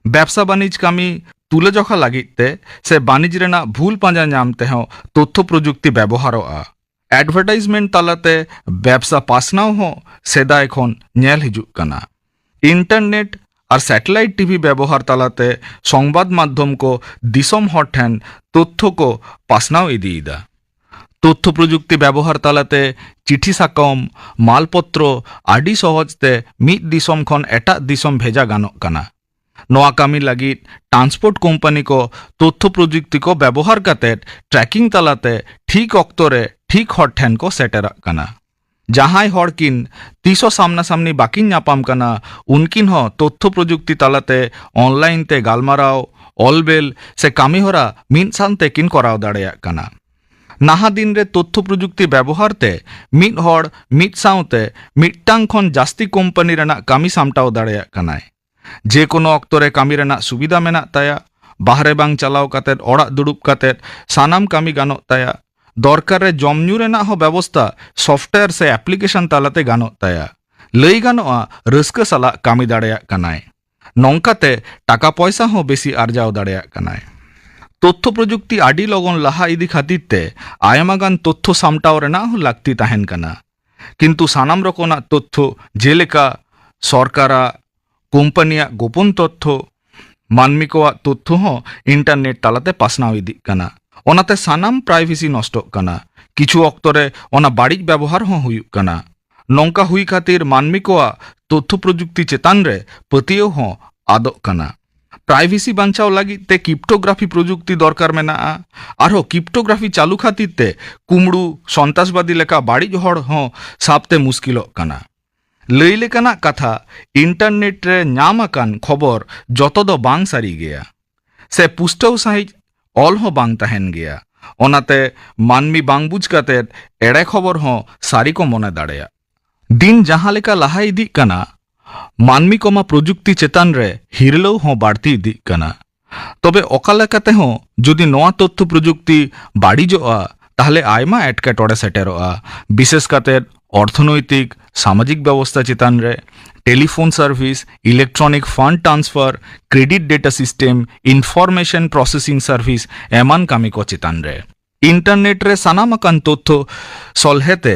ᱵᱮᱵᱥᱟ ᱵᱟᱹᱱᱤᱡᱽ ᱠᱟᱹᱢᱤ ᱛᱩᱞᱟᱹᱡᱚᱠᱷᱟ ᱞᱟᱹᱜᱤᱫ ᱛᱮ ᱥᱮ ᱵᱟᱹᱱᱤᱡᱽ ᱨᱮᱱᱟᱜ ᱵᱷᱩᱞ ᱯᱟᱸᱡᱟ ᱧᱟᱢ ᱛᱮᱦᱚᱸ ᱛᱚᱛᱛᱷᱚ ᱯᱨᱚᱡᱩᱠᱛᱤ ᱵᱮᱵᱚᱦᱟᱨᱚᱜᱼᱟ᱾ ᱮᱰᱵᱷᱟᱨᱴᱟᱭᱤᱡᱽᱢᱮᱱᱴ ᱛᱟᱞᱟᱛᱮ ᱵᱮᱵᱥᱟ ᱯᱟᱥᱱᱟᱣ ᱦᱚᱸ ᱥᱮᱫᱟᱭ ᱠᱷᱚᱱ ᱧᱮᱞ ᱦᱤᱡᱩᱜ ᱠᱟᱱᱟ᱾ ᱤᱱᱴᱟᱨᱱᱮᱴ ᱟᱨ ᱥᱮᱴᱮᱞᱟᱭᱤᱴ ᱴᱤᱵᱷᱤ ᱵᱮᱵᱚᱦᱟᱨ ᱛᱟᱞᱟᱛᱮ ᱥᱚᱝᱵᱟᱫ ᱢᱟᱫᱽᱫᱷᱚᱢ ᱠᱚ ᱫᱤᱥᱚᱢ ᱦᱚᱲ ᱴᱷᱮᱱ ᱛᱚᱛᱛᱷᱚ ᱠᱚ ᱯᱟᱥᱱᱟᱣ ᱤᱫᱤᱭᱮᱫᱟ᱾ ᱛᱚᱛᱛᱷᱚ ᱯᱨᱚᱡᱩᱠᱛᱤ ᱵᱮᱵᱚᱦᱟᱨ ᱛᱟᱞᱟᱛᱮ ᱪᱤᱴᱷᱤ ᱥᱟᱠᱟᱢ, ᱢᱟᱞᱯᱚᱛᱨᱚ ᱟᱹᱰᱤ ᱥᱚᱦᱚᱡ ᱛᱮ ᱢᱤᱫ ᱫᱤᱥᱚᱢ ᱠᱷᱚᱱ ᱮᱴᱟᱜ ᱫᱤᱥᱚᱢ ᱵᱷᱮᱡᱟ ᱜᱟᱱᱚᱜ ᱠᱟᱱᱟ᱾ ᱱᱚᱣᱟ ᱠᱟᱹᱢᱤ ᱞᱟᱹᱜᱤᱫ ᱴᱨᱟᱱᱥᱯᱳᱨᱴ ᱠᱳᱢᱯᱟᱱᱤ ᱠᱚ ᱛᱚᱛᱛᱷᱚ ᱯᱨᱚᱡᱩᱠᱛᱤ ᱠᱚ ᱵᱮᱵᱚᱦᱟᱨ ᱠᱟᱛᱮ ᱴᱨᱮᱠᱤᱝ ᱛᱟᱞᱟᱛᱮ ᱴᱷᱤᱠ ᱚᱠᱛᱚ ᱨᱮ ᱴᱷᱤᱠ ᱦᱚᱲ ᱴᱷᱮᱱ ᱠᱚ ᱥᱮᱴᱮᱨᱚᱜ ᱠᱟᱱᱟ᱾ ᱡᱟᱦᱟᱸᱭ ᱦᱚᱲ ᱠᱤᱱ ᱛᱤᱥ ᱦᱚᱸ ᱥᱟᱢᱱᱟ ᱥᱟᱢᱱᱤ ᱵᱟᱹᱠᱤᱱ ᱧᱟᱯᱟᱢ ᱠᱟᱱᱟ, ᱩᱱᱠᱤᱱ ᱦᱚᱸ ᱛᱚᱛᱛᱷᱚ ᱯᱨᱚᱡᱩᱠᱛᱤ ᱛᱟᱞᱟᱛᱮ ᱚᱱᱞᱟᱭᱤᱱ ᱛᱮ ᱜᱟᱞᱢᱟᱨᱟᱣ, ᱚᱞᱵᱮᱞ ᱥᱮ ᱠᱟᱹᱢᱤᱦᱚᱨᱟ ᱢᱤᱫ ᱥᱟᱶᱛᱮ ᱠᱤᱱ ᱠᱚᱨᱟᱣ ᱫᱟᱲᱮᱭᱟᱜ ᱠᱟᱱᱟ᱾ ᱱᱟᱦᱟᱜ ᱫᱤᱱ ᱨᱮ ᱛᱚᱛᱛᱷᱚ ᱯᱨᱚᱡᱩᱠᱛᱤ ᱵᱮᱵᱚᱦᱟᱨ ᱛᱮ ᱢᱤᱫ ᱦᱚᱲ ᱢᱤᱫ ᱥᱟᱶᱛᱮ ᱢᱤᱫᱴᱟᱝ ᱠᱷᱚᱱ ᱡᱟᱹᱥᱛᱤ ᱠᱳᱢᱯᱟᱱᱤ ᱨᱮᱱᱟᱜ ᱠᱟᱹᱢᱤ ᱥᱟᱢᱴᱟᱣ ᱫᱟᱲᱮᱭᱟᱜ ᱠᱟᱱᱟᱭ᱾ ᱡᱮ ᱠᱳᱱᱳ ᱚᱠᱛᱚ ᱨᱮ ᱠᱟᱹᱢᱤ ᱨᱮᱱᱟᱜ ᱥᱩᱵᱤᱫᱷᱟ ᱢᱮᱱᱟᱜ ᱛᱟᱭᱟ, ᱵᱟᱦᱨᱮ ᱵᱟᱝ ᱪᱟᱞᱟᱣ ᱠᱟᱛᱮ ᱚᱲᱟᱜ ᱫᱩᱲᱩᱵ ᱠᱟᱛᱮ ᱥᱟᱱᱟᱢ ᱠᱟᱹᱢᱤ ᱜᱟᱱᱚᱜ ᱛᱟᱭᱟ᱾ ᱫᱚᱨᱠᱟᱨ ᱨᱮ ᱡᱚᱢ ᱧᱩ ᱨᱮᱱᱟᱜ ᱦᱚᱸ ᱵᱮᱵᱚᱥᱛᱟ ᱥᱚᱯᱷᱴᱣᱮᱭᱟᱨ ᱥᱮ ᱮᱯᱞᱤᱠᱮᱥᱚᱱ ᱛᱟᱞᱟᱛᱮ ᱜᱟᱱᱚᱜ ᱛᱟᱭᱟ᱾ ᱞᱟᱹᱭ ᱜᱟᱱᱚᱜᱼᱟ, ᱨᱟᱹᱥᱠᱟᱹ ᱥᱟᱞᱟᱜ ᱠᱟᱹᱢᱤ ᱫᱟᱲᱮᱭᱟᱜ ᱠᱟᱱᱟᱭ᱾ ᱱᱚᱝᱠᱟᱛᱮ ᱴᱟᱠᱟ ᱯᱚᱭᱥᱟ ᱦᱚᱸ ᱵᱮᱥᱤ ᱟᱨᱡᱟᱣ ᱫᱟᱲᱮᱭᱟᱜ ᱠᱟᱱᱟᱭ᱾ ᱛᱚᱛᱛᱷᱚ ᱯᱨᱚᱡᱩᱠᱛᱤ ᱟᱹᱰᱤ ᱞᱚᱜᱚᱱ ᱞᱟᱦᱟ ᱤᱫᱤ ᱠᱷᱟᱹᱛᱤᱨ ᱛᱮ ᱟᱭᱢᱟ ᱜᱟᱱ ᱛᱚᱛᱛᱷᱚ ᱥᱟᱢᱴᱟᱣ ᱨᱮᱱᱟᱜ ᱦᱚᱸ ᱞᱟᱹᱠᱛᱤ ᱛᱟᱦᱮᱱ ᱠᱟᱱᱟ᱾ ᱠᱤᱱᱛᱩ ᱥᱟᱱᱟᱢ ᱨᱚᱠᱚᱢᱟᱜ ᱛᱚᱛᱛᱷᱚ, ᱡᱮᱞᱮᱠᱟ ᱥᱚᱨᱠᱟᱨᱟᱜ, ᱠᱳᱢᱯᱟᱱᱤᱭᱟᱜ ᱜᱳᱯᱚᱱ ᱛᱚᱛᱛᱷᱚ, ᱢᱟᱹᱱᱢᱤ ᱠᱚᱣᱟᱜ ᱛᱚᱛᱛᱷᱚ ᱦᱚᱸ ᱤᱱᱴᱟᱨᱱᱮᱴ ᱛᱟᱞᱟᱛᱮ ᱯᱟᱥᱱᱟᱣ ᱤᱫᱤᱜ ᱠᱟᱱᱟ᱾ ᱚᱱᱟᱛᱮ ᱥᱟᱱᱟᱢ ᱯᱨᱟᱭᱵᱷᱮᱥᱤ ᱱᱚᱥᱴᱚᱜ ᱠᱟᱱᱟ᱾ ᱠᱤᱪᱷᱩ ᱚᱠᱛᱚ ᱨᱮ ᱚᱱᱟ ᱵᱟᱹᱲᱤᱡ ᱵᱮᱵᱚᱦᱟᱨ ᱦᱚᱸ ᱦᱩᱭᱩᱜ ᱠᱟᱱᱟ᱾ ᱱᱚᱝᱠᱟ ᱦᱩᱭ ᱠᱷᱟᱹᱛᱤᱨ ᱢᱟᱹᱱᱢᱤ ᱠᱚᱣᱟᱜ ᱛᱚᱛᱛᱷᱚ ᱯᱨᱚᱡᱩᱠᱛᱤ ᱪᱮᱛᱟᱱ ᱨᱮ ᱯᱟᱹᱛᱭᱟᱹᱣ ᱦᱚᱸ ᱟᱫᱚᱜ ᱠᱟᱱᱟ᱾ ᱯᱨᱟᱭᱵᱷᱮᱥᱤ ᱵᱟᱧᱪᱟᱣ ᱞᱟᱹᱜᱤᱫ ᱛᱮ ᱠᱨᱤᱯᱴᱳᱜᱨᱟᱯᱷᱤ ᱯᱨᱚᱡᱩᱠᱛᱤ ᱫᱚᱨᱠᱟᱨ ᱢᱮᱱᱟᱜᱼᱟ᱾ ᱟᱨᱦᱚᱸ ᱠᱨᱤᱯᱴᱳᱜᱨᱟᱯᱷᱤ ᱪᱟᱹᱞᱩ ᱠᱷᱟᱹᱛᱤᱨ ᱛᱮ ᱠᱩᱢᱵᱽᱲᱩ, ᱥᱚᱱᱛᱟᱥᱵᱟᱫᱤ ᱞᱮᱠᱟ ᱵᱟᱹᱲᱤᱡ ᱦᱚᱲ ᱦᱚᱸ ᱥᱟᱵᱛᱮ ᱢᱩᱥᱠᱤᱞᱚᱜ ᱠᱟᱱᱟ᱾ ᱞᱟᱹᱭ ᱞᱮᱠᱟᱱᱟᱜ ᱠᱟᱛᱷᱟ, ᱤᱱᱴᱟᱨᱱᱮᱴ ᱨᱮ ᱧᱟᱢ ᱟᱠᱟᱱ ᱠᱷᱚᱵᱚᱨ ᱡᱚᱛᱚ ᱫᱚ ᱵᱟᱝ ᱥᱟᱹᱨᱤ ᱜᱮᱭᱟ, ᱥᱮ ᱯᱩᱥᱴᱟᱹᱣ ᱥᱟᱺᱦᱤᱡ ᱚᱞ ᱦᱚᱸ ᱵᱟᱝ ᱛᱟᱦᱮᱱ ᱜᱮᱭᱟ᱾ ᱚᱱᱟᱛᱮ ᱢᱟᱹᱱᱢᱤ ᱵᱟᱝ ᱵᱩᱡᱽ ᱠᱟᱛᱮ ᱮᱲᱮ ᱠᱷᱚᱵᱚᱨ ᱦᱚᱸ ᱥᱟᱹᱨᱤ ᱠᱚ ᱢᱚᱱᱮ ᱫᱟᱲᱮᱭᱟᱜ᱾ ᱫᱤᱱ ᱡᱟᱦᱟᱸ ᱞᱮᱠᱟ ᱞᱟᱦᱟ ᱤᱫᱤᱜ ᱠᱟᱱᱟ, ᱢᱟᱹᱱᱢᱤ ᱠᱚᱢᱟ ᱯᱨᱚᱡᱩᱠᱛᱤ ᱪᱮᱛᱟᱱ ᱨᱮ ᱦᱤᱨᱞᱟᱹᱣ ᱦᱚᱸ ᱵᱟᱹᱲᱛᱤ ᱤᱫᱤᱜ ᱠᱟᱱᱟ᱾ ᱛᱚᱵᱮ ᱚᱠᱟ ᱞᱮᱠᱟ ᱛᱮᱦᱚᱸ ᱡᱩᱫᱤ ᱱᱚᱣᱟ ᱛᱚᱛᱛᱷᱚ ᱯᱨᱚᱡᱩᱠᱛᱤ ᱵᱟᱹᱲᱤᱡᱚᱜᱼᱟ, ᱛᱟᱦᱞᱮ ᱟᱭᱢᱟ ᱮᱴᱠᱮᱴᱚᱬᱮ ᱥᱮᱴᱮᱨᱚᱜᱼᱟ, ᱵᱤᱥᱮᱥ ᱠᱟᱛᱮ ᱚᱨᱛᱷᱚᱱᱳᱭᱛᱤᱠ, ᱥᱟᱢᱟᱡᱤᱠ ᱵᱮᱵᱚᱥᱛᱷᱟ ᱪᱮᱛᱟᱱ ᱨᱮ᱾ Telephone service, electronic fund transfer, credit data system, information processing service ᱮᱢᱟᱱ ᱠᱟᱹᱢᱤ ᱠᱚ ᱪᱮᱛᱟᱱ ᱨᱮ᱾ ᱤᱱᱴᱟᱨᱱᱮᱴ ᱨᱮ ᱥᱟᱱᱟᱢ ᱟᱠᱟᱱ ᱛᱚᱛᱛᱷᱚ ᱥᱚᱞᱦᱮ ᱛᱮ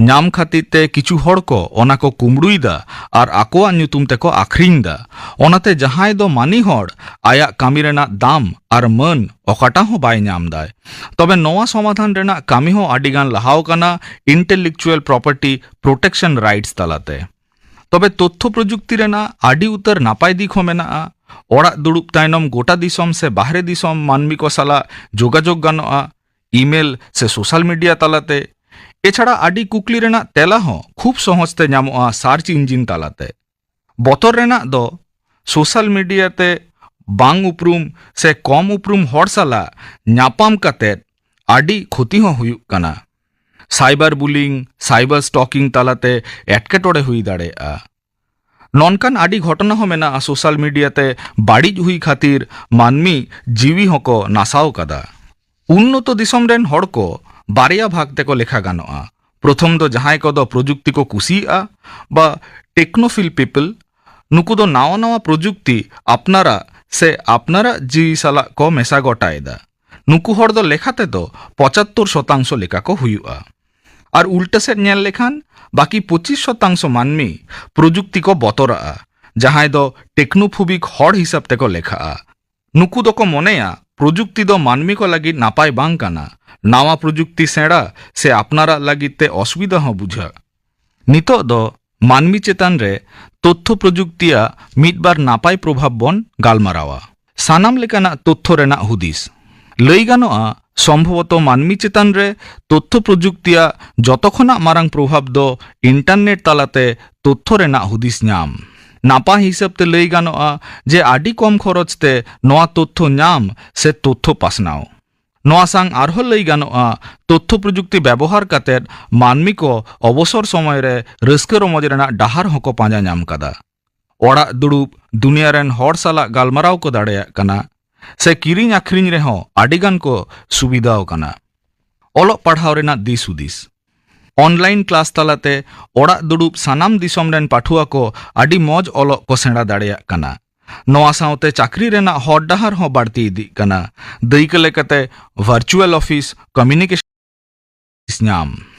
ᱧᱟᱢ ᱠᱷᱟᱹᱛᱤᱨ ᱛᱮ ᱠᱤᱪᱷᱩ ᱦᱚᱲ ᱠᱚ ᱚᱱᱟ ᱠᱚ ᱠᱩᱢᱵᱽᱲᱩᱭᱮᱫᱟ ᱟᱨ ᱟᱠᱚᱣᱟᱜ ᱧᱩᱛᱩᱢ ᱛᱮᱠᱚ ᱟᱠᱷᱨᱤᱧ ᱮᱫᱟ᱾ ᱚᱱᱟᱛᱮ ᱡᱟᱦᱟᱸᱭ ᱫᱚ ᱢᱟᱹᱱᱤ ᱦᱚᱲ ᱟᱭᱟᱜ ᱠᱟᱹᱢᱤ ᱨᱮᱱᱟᱜ ᱫᱟᱢ ᱟᱨ ᱢᱟᱹᱱ ᱚᱠᱟᱴᱟᱜ ᱦᱚᱸ ᱵᱟᱭ ᱧᱟᱢ ᱫᱟᱭ᱾ ᱛᱚᱵᱮ ᱱᱚᱣᱟ ᱥᱚᱢᱟᱫᱷᱟᱱ ᱨᱮᱱᱟᱜ ᱠᱟᱹᱢᱤ ᱦᱚᱸ ᱟᱹᱰᱤ ᱜᱟᱱ ᱞᱟᱦᱟᱣ ᱟᱠᱟᱱᱟ ᱤᱱᱴᱮᱞᱮᱠᱪᱩᱣᱟᱞ ᱯᱨᱚᱯᱟᱨᱴᱤ ᱯᱨᱚᱴᱮᱠᱥᱚᱱ ᱨᱟᱭᱤᱴᱥ ᱛᱟᱞᱟᱛᱮ᱾ ᱛᱚᱵᱮ ᱛᱚᱛᱛᱷᱚ ᱯᱨᱚᱡᱩᱠᱛᱤ ᱨᱮᱱᱟᱜ ᱟᱹᱰᱤ ᱩᱛᱟᱹᱨ ᱱᱟᱯᱟᱭ ᱫᱤᱠ ᱦᱚᱸ ᱢᱮᱱᱟᱜᱼᱟ᱾ ᱚᱲᱟᱜ ᱫᱩᱲᱩᱵ ᱛᱟᱭᱱᱚᱢ ᱜᱚᱴᱟ ᱫᱤᱥᱚᱢ ᱥᱮ ᱵᱟᱦᱨᱮ ᱫᱤᱥᱚᱢ ᱢᱟᱹᱱᱢᱤ ᱠᱚ ᱥᱟᱞᱟᱜ ᱡᱳᱜᱟᱡᱳᱜᱽ ᱜᱟᱱᱚᱜᱼᱟ, ᱤᱢᱮᱞ ᱥᱮ ᱥᱳᱥᱟᱞ ᱢᱤᱰᱤᱭᱟ ᱛᱟᱞᱟᱛᱮ᱾ ᱮᱪᱷᱟᱲᱟ ᱟᱹᱰᱤ ᱠᱩᱠᱞᱤ ᱨᱮᱱᱟᱜ ᱛᱮᱞᱟ ᱦᱚᱸ ᱠᱷᱩᱵ ᱥᱚᱦᱚᱡ ᱛᱮ ᱧᱟᱢᱚᱜᱼᱟ ᱥᱟᱨᱪ ᱤᱧᱡᱤᱱ ᱛᱟᱞᱟᱛᱮ᱾ ᱵᱚᱛᱚᱨ ᱨᱮᱱᱟᱜ ᱫᱚ ᱥᱳᱥᱟᱞ ᱢᱤᱰᱤᱭᱟ ᱛᱮ ᱵᱟᱝ ᱩᱯᱨᱩᱢ ᱥᱮ ᱠᱚᱢ ᱩᱯᱨᱩᱢ ᱦᱚᱲ ᱥᱟᱞᱟᱜ ᱧᱟᱯᱟᱢ ᱠᱟᱛᱮ ᱟᱹᱰᱤ ᱠᱷᱚᱛᱤ ᱦᱚᱸ ᱦᱩᱭᱩᱜ ᱠᱟᱱᱟ᱾ ᱥᱟᱭᱵᱟᱨ ᱵᱩᱞᱤᱝ, ᱥᱟᱭᱵᱟᱨ ᱥᱴᱚᱠᱤᱝ ᱛᱟᱞᱟᱛᱮ ᱮᱴᱠᱮᱴᱚᱬᱮ ᱦᱩᱭ ᱫᱟᱲᱮᱭᱟᱜᱼᱟ᱾ ᱱᱚᱝᱠᱟᱱ ᱟᱹᱰᱤ ᱜᱷᱚᱴᱚᱱᱟ ᱦᱚᱸ ᱢᱮᱱᱟᱜᱼᱟ ᱥᱳᱥᱟᱞ ᱢᱤᱰᱤᱭᱟ ᱛᱮ ᱵᱟᱹᱲᱤᱡ ᱦᱩᱭ ᱠᱷᱟᱹᱛᱤᱨ ᱢᱟᱹᱱᱢᱤ ᱡᱤᱣᱤ ᱦᱚᱸᱠᱚ ᱱᱟᱥᱟᱣ ᱠᱟᱫᱟ᱾ ᱩᱱᱱᱚᱛᱚ ᱫᱤᱥᱚᱢ ᱨᱮᱱ ᱦᱚᱲ ᱠᱚ ᱵᱟᱨᱭᱟ ᱵᱷᱟᱜᱽ ᱛᱮᱠᱚ ᱞᱮᱠᱷᱟ ᱜᱟᱱᱚᱜᱼᱟ᱾ ᱯᱨᱚᱛᱷᱚᱢ ᱫᱚ ᱡᱟᱦᱟᱸᱭ ᱠᱚᱫᱚ ᱯᱨᱚᱡᱩᱠᱛᱤ ᱠᱚ ᱠᱩᱥᱤᱭᱟᱜᱼᱟ ᱵᱟ ᱴᱮᱠᱱᱳᱯᱷᱤᱞ ᱯᱤᱯᱞ, ᱱᱩᱠᱩ ᱫᱚ ᱱᱟᱣᱟ ᱱᱟᱣᱟ ᱯᱨᱚᱡᱩᱠᱛᱤ ᱟᱯᱱᱟᱨᱟᱜ ᱥᱮ ᱟᱯᱱᱟᱨᱟᱜ ᱡᱤᱣᱤ ᱥᱟᱞᱟᱜ ᱠᱚ ᱢᱮᱥᱟ ᱜᱚᱴᱟᱭᱮᱫᱟ᱾ ᱱᱩᱠᱩ ᱦᱚᱲ ᱫᱚ ᱞᱮᱠᱷᱟ ᱛᱮᱫᱚ ᱯᱚᱸᱪᱟᱛᱛᱳᱨ ᱥᱚᱛᱟᱝᱥᱚ ᱞᱮᱠᱟ ᱠᱚ ᱦᱩᱭᱩᱜᱼᱟ᱾ ᱟᱨ ᱩᱞᱴᱟᱹ ᱥᱮᱫ ᱧᱮᱞ ᱞᱮᱠᱷᱟᱱ ᱵᱟᱹᱠᱤ ᱯᱚᱸᱪᱤᱥ ᱥᱚᱛᱟᱝᱥᱚ ᱢᱟᱹᱱᱢᱤ ᱯᱨᱚᱡᱩᱠᱛᱤ ᱠᱚ ᱵᱚᱛᱚᱨᱟᱜᱼᱟ, ᱡᱟᱦᱟᱸᱭ ᱫᱚ ᱴᱮᱠᱱᱳᱯᱷᱳᱵᱤᱠ ᱦᱚᱲ ᱦᱤᱥᱟᱹᱵ ᱛᱮᱠᱚ ᱞᱮᱠᱷᱟᱜᱼᱟ᱾ ᱱᱩᱠᱩ ᱫᱚᱠᱚ ᱢᱚᱱᱮᱭᱟ ᱯᱨᱚᱡᱩᱠᱛᱤ ᱫᱚ ᱢᱟᱹᱱᱢᱤ ᱠᱚ ᱞᱟᱹᱜᱤᱫ ᱱᱟᱯᱟᱭ ᱵᱟᱝ ᱠᱟᱱᱟ, ᱱᱟᱣᱟ ᱯᱨᱚᱡᱩᱠᱛᱤ ᱥᱮᱬᱟ ᱥᱮ ᱟᱯᱱᱟᱨᱟᱜ ᱞᱟᱹᱜᱤᱫ ᱛᱮ ᱚᱥᱩᱵᱤᱫᱷᱟ ᱦᱚᱸ ᱵᱩᱡᱷᱟᱹᱜ᱾ ᱱᱤᱛᱚᱜ ᱫᱚ ᱢᱟᱹᱱᱢᱤ ᱪᱮᱛᱟᱱ ᱨᱮ ᱛᱚᱛᱛᱷᱚ ᱯᱨᱚᱡᱩᱠᱛᱤᱭᱟᱜ ᱢᱤᱫ ᱵᱟᱨ ᱱᱟᱯᱟᱭ ᱯᱨᱚᱵᱷᱟᱵᱽ ᱵᱚᱱ ᱜᱟᱞᱢᱟᱨᱟᱣᱟ᱾ ᱥᱟᱱᱟᱢ ᱞᱮᱠᱟᱱᱟᱜ ᱛᱚᱛᱛᱷᱚ ᱨᱮᱱᱟᱜ ᱦᱩᱫᱤᱥ᱾ ᱞᱟᱹᱭ ᱜᱟᱱᱚᱜᱼᱟ, ᱥᱚᱢᱵᱷᱚᱵᱚᱛᱚ ᱢᱟᱹᱱᱢᱤ ᱪᱮᱛᱟᱱ ᱨᱮ ᱛᱚᱛᱛᱷᱚ ᱯᱨᱚᱡᱩᱠᱛᱤᱭᱟᱜ ᱡᱚᱛᱚ ᱠᱷᱚᱱᱟᱜ ᱢᱟᱨᱟᱝ ᱯᱨᱚᱵᱷᱟᱵᱽ ᱫᱚ ᱤᱱᱴᱟᱨᱱᱮᱴ ᱛᱟᱞᱟᱛᱮ ᱛᱚᱛᱛᱷᱚ ᱨᱮᱱᱟᱜ ᱦᱩᱫᱤᱥ ᱧᱟᱢ᱾ ᱱᱟᱯᱟᱭ ᱦᱤᱥᱟᱹᱵ ᱛᱮ ᱞᱟᱹᱭ ᱜᱟᱱᱚᱜᱼᱟ ᱡᱮ ᱟᱹᱰᱤ ᱠᱚᱢ ᱠᱷᱚᱨᱚᱪ ᱛᱮ ᱱᱚᱣᱟ ᱛᱚᱛᱛᱷᱚ ᱧᱟᱢ ᱥᱮ ᱛᱚᱛᱛᱷᱚ ᱯᱟᱥᱱᱟᱣ᱾ ᱱᱚᱣᱟ ᱥᱟᱝ ᱟᱨᱦᱚᱸ ᱞᱟᱹᱭ ᱜᱟᱱᱚᱜᱼᱟ, ᱛᱚᱛᱛᱷᱚ ᱯᱨᱚᱡᱩᱠᱛᱤ ᱵᱮᱵᱚᱦᱟᱨ ᱠᱟᱛᱮ ᱢᱟᱹᱱᱢᱤ ᱠᱚ ᱚᱵᱚᱥᱚᱨ ᱥᱚᱢᱚᱭ ᱨᱮ ᱨᱟᱹᱥᱠᱟᱹ ᱨᱚᱢᱚᱡᱽ ᱨᱮᱱᱟᱜ ᱰᱟᱦᱟᱨ ᱦᱚᱸᱠᱚ ᱯᱟᱸᱡᱟ ᱧᱟᱢ ᱠᱟᱫᱟ᱾ ᱚᱲᱟᱜ ᱫᱩᱲᱩᱵ ᱫᱩᱱᱤᱭᱟᱹ ᱨᱮᱱ ᱦᱚᱲ ᱥᱟᱞᱟᱜ ᱜᱟᱞᱢᱟᱨᱟᱣ ᱠᱚ ᱫᱟᱲᱮᱭᱟᱜ ᱠᱟᱱᱟ ᱥᱮ ᱠᱤᱨᱤᱧ ᱟᱹᱠᱷᱨᱤᱧ ᱨᱮᱦᱚᱸ ᱟᱹᱰᱤ ᱜᱟᱱ ᱠᱚ ᱥᱩᱵᱤᱫᱷᱟᱣ ᱠᱟᱱᱟ᱾ ᱚᱞᱚᱜ ᱯᱟᱲᱦᱟᱣ ᱨᱮᱱᱟᱜ ᱫᱤᱥ ᱦᱩᱫᱤᱥ᱾ ᱚᱱᱞᱟᱭᱤᱱ ᱠᱞᱟᱥ ᱛᱟᱞᱟᱛᱮ ᱚᱲᱟᱜ ᱫᱩᱲᱩᱵ ᱥᱟᱱᱟᱢ ᱫᱤᱥᱚᱢ ᱨᱮᱱ ᱯᱟᱹᱴᱷᱩᱣᱟᱹ ᱠᱚ ᱟᱹᱰᱤ ᱢᱚᱡᱽ ᱚᱞᱚᱜ ᱠᱚ ᱥᱮᱬᱟ ᱫᱟᱲᱮᱭᱟᱜ ᱠᱟᱱᱟ᱾ ᱱᱚᱣᱟ ᱥᱟᱶᱛᱮ ᱪᱟᱹᱠᱨᱤ ᱨᱮᱱᱟᱜ ᱦᱚᱨ ᱰᱟᱦᱟᱨ ᱦᱚᱸ ᱵᱟᱹᱲᱛᱤ ᱤᱫᱤᱜ ᱠᱟᱱᱟ᱾ ᱫᱟᱹᱭᱠᱟᱹ ᱞᱮᱠᱟᱛᱮ, ᱵᱷᱟᱨᱪᱩᱣᱟᱞ ᱚᱯᱷᱤᱥ ᱠᱚᱢᱤᱭᱩᱱᱤᱠᱮᱥᱚᱱ ᱧᱟᱢ᱾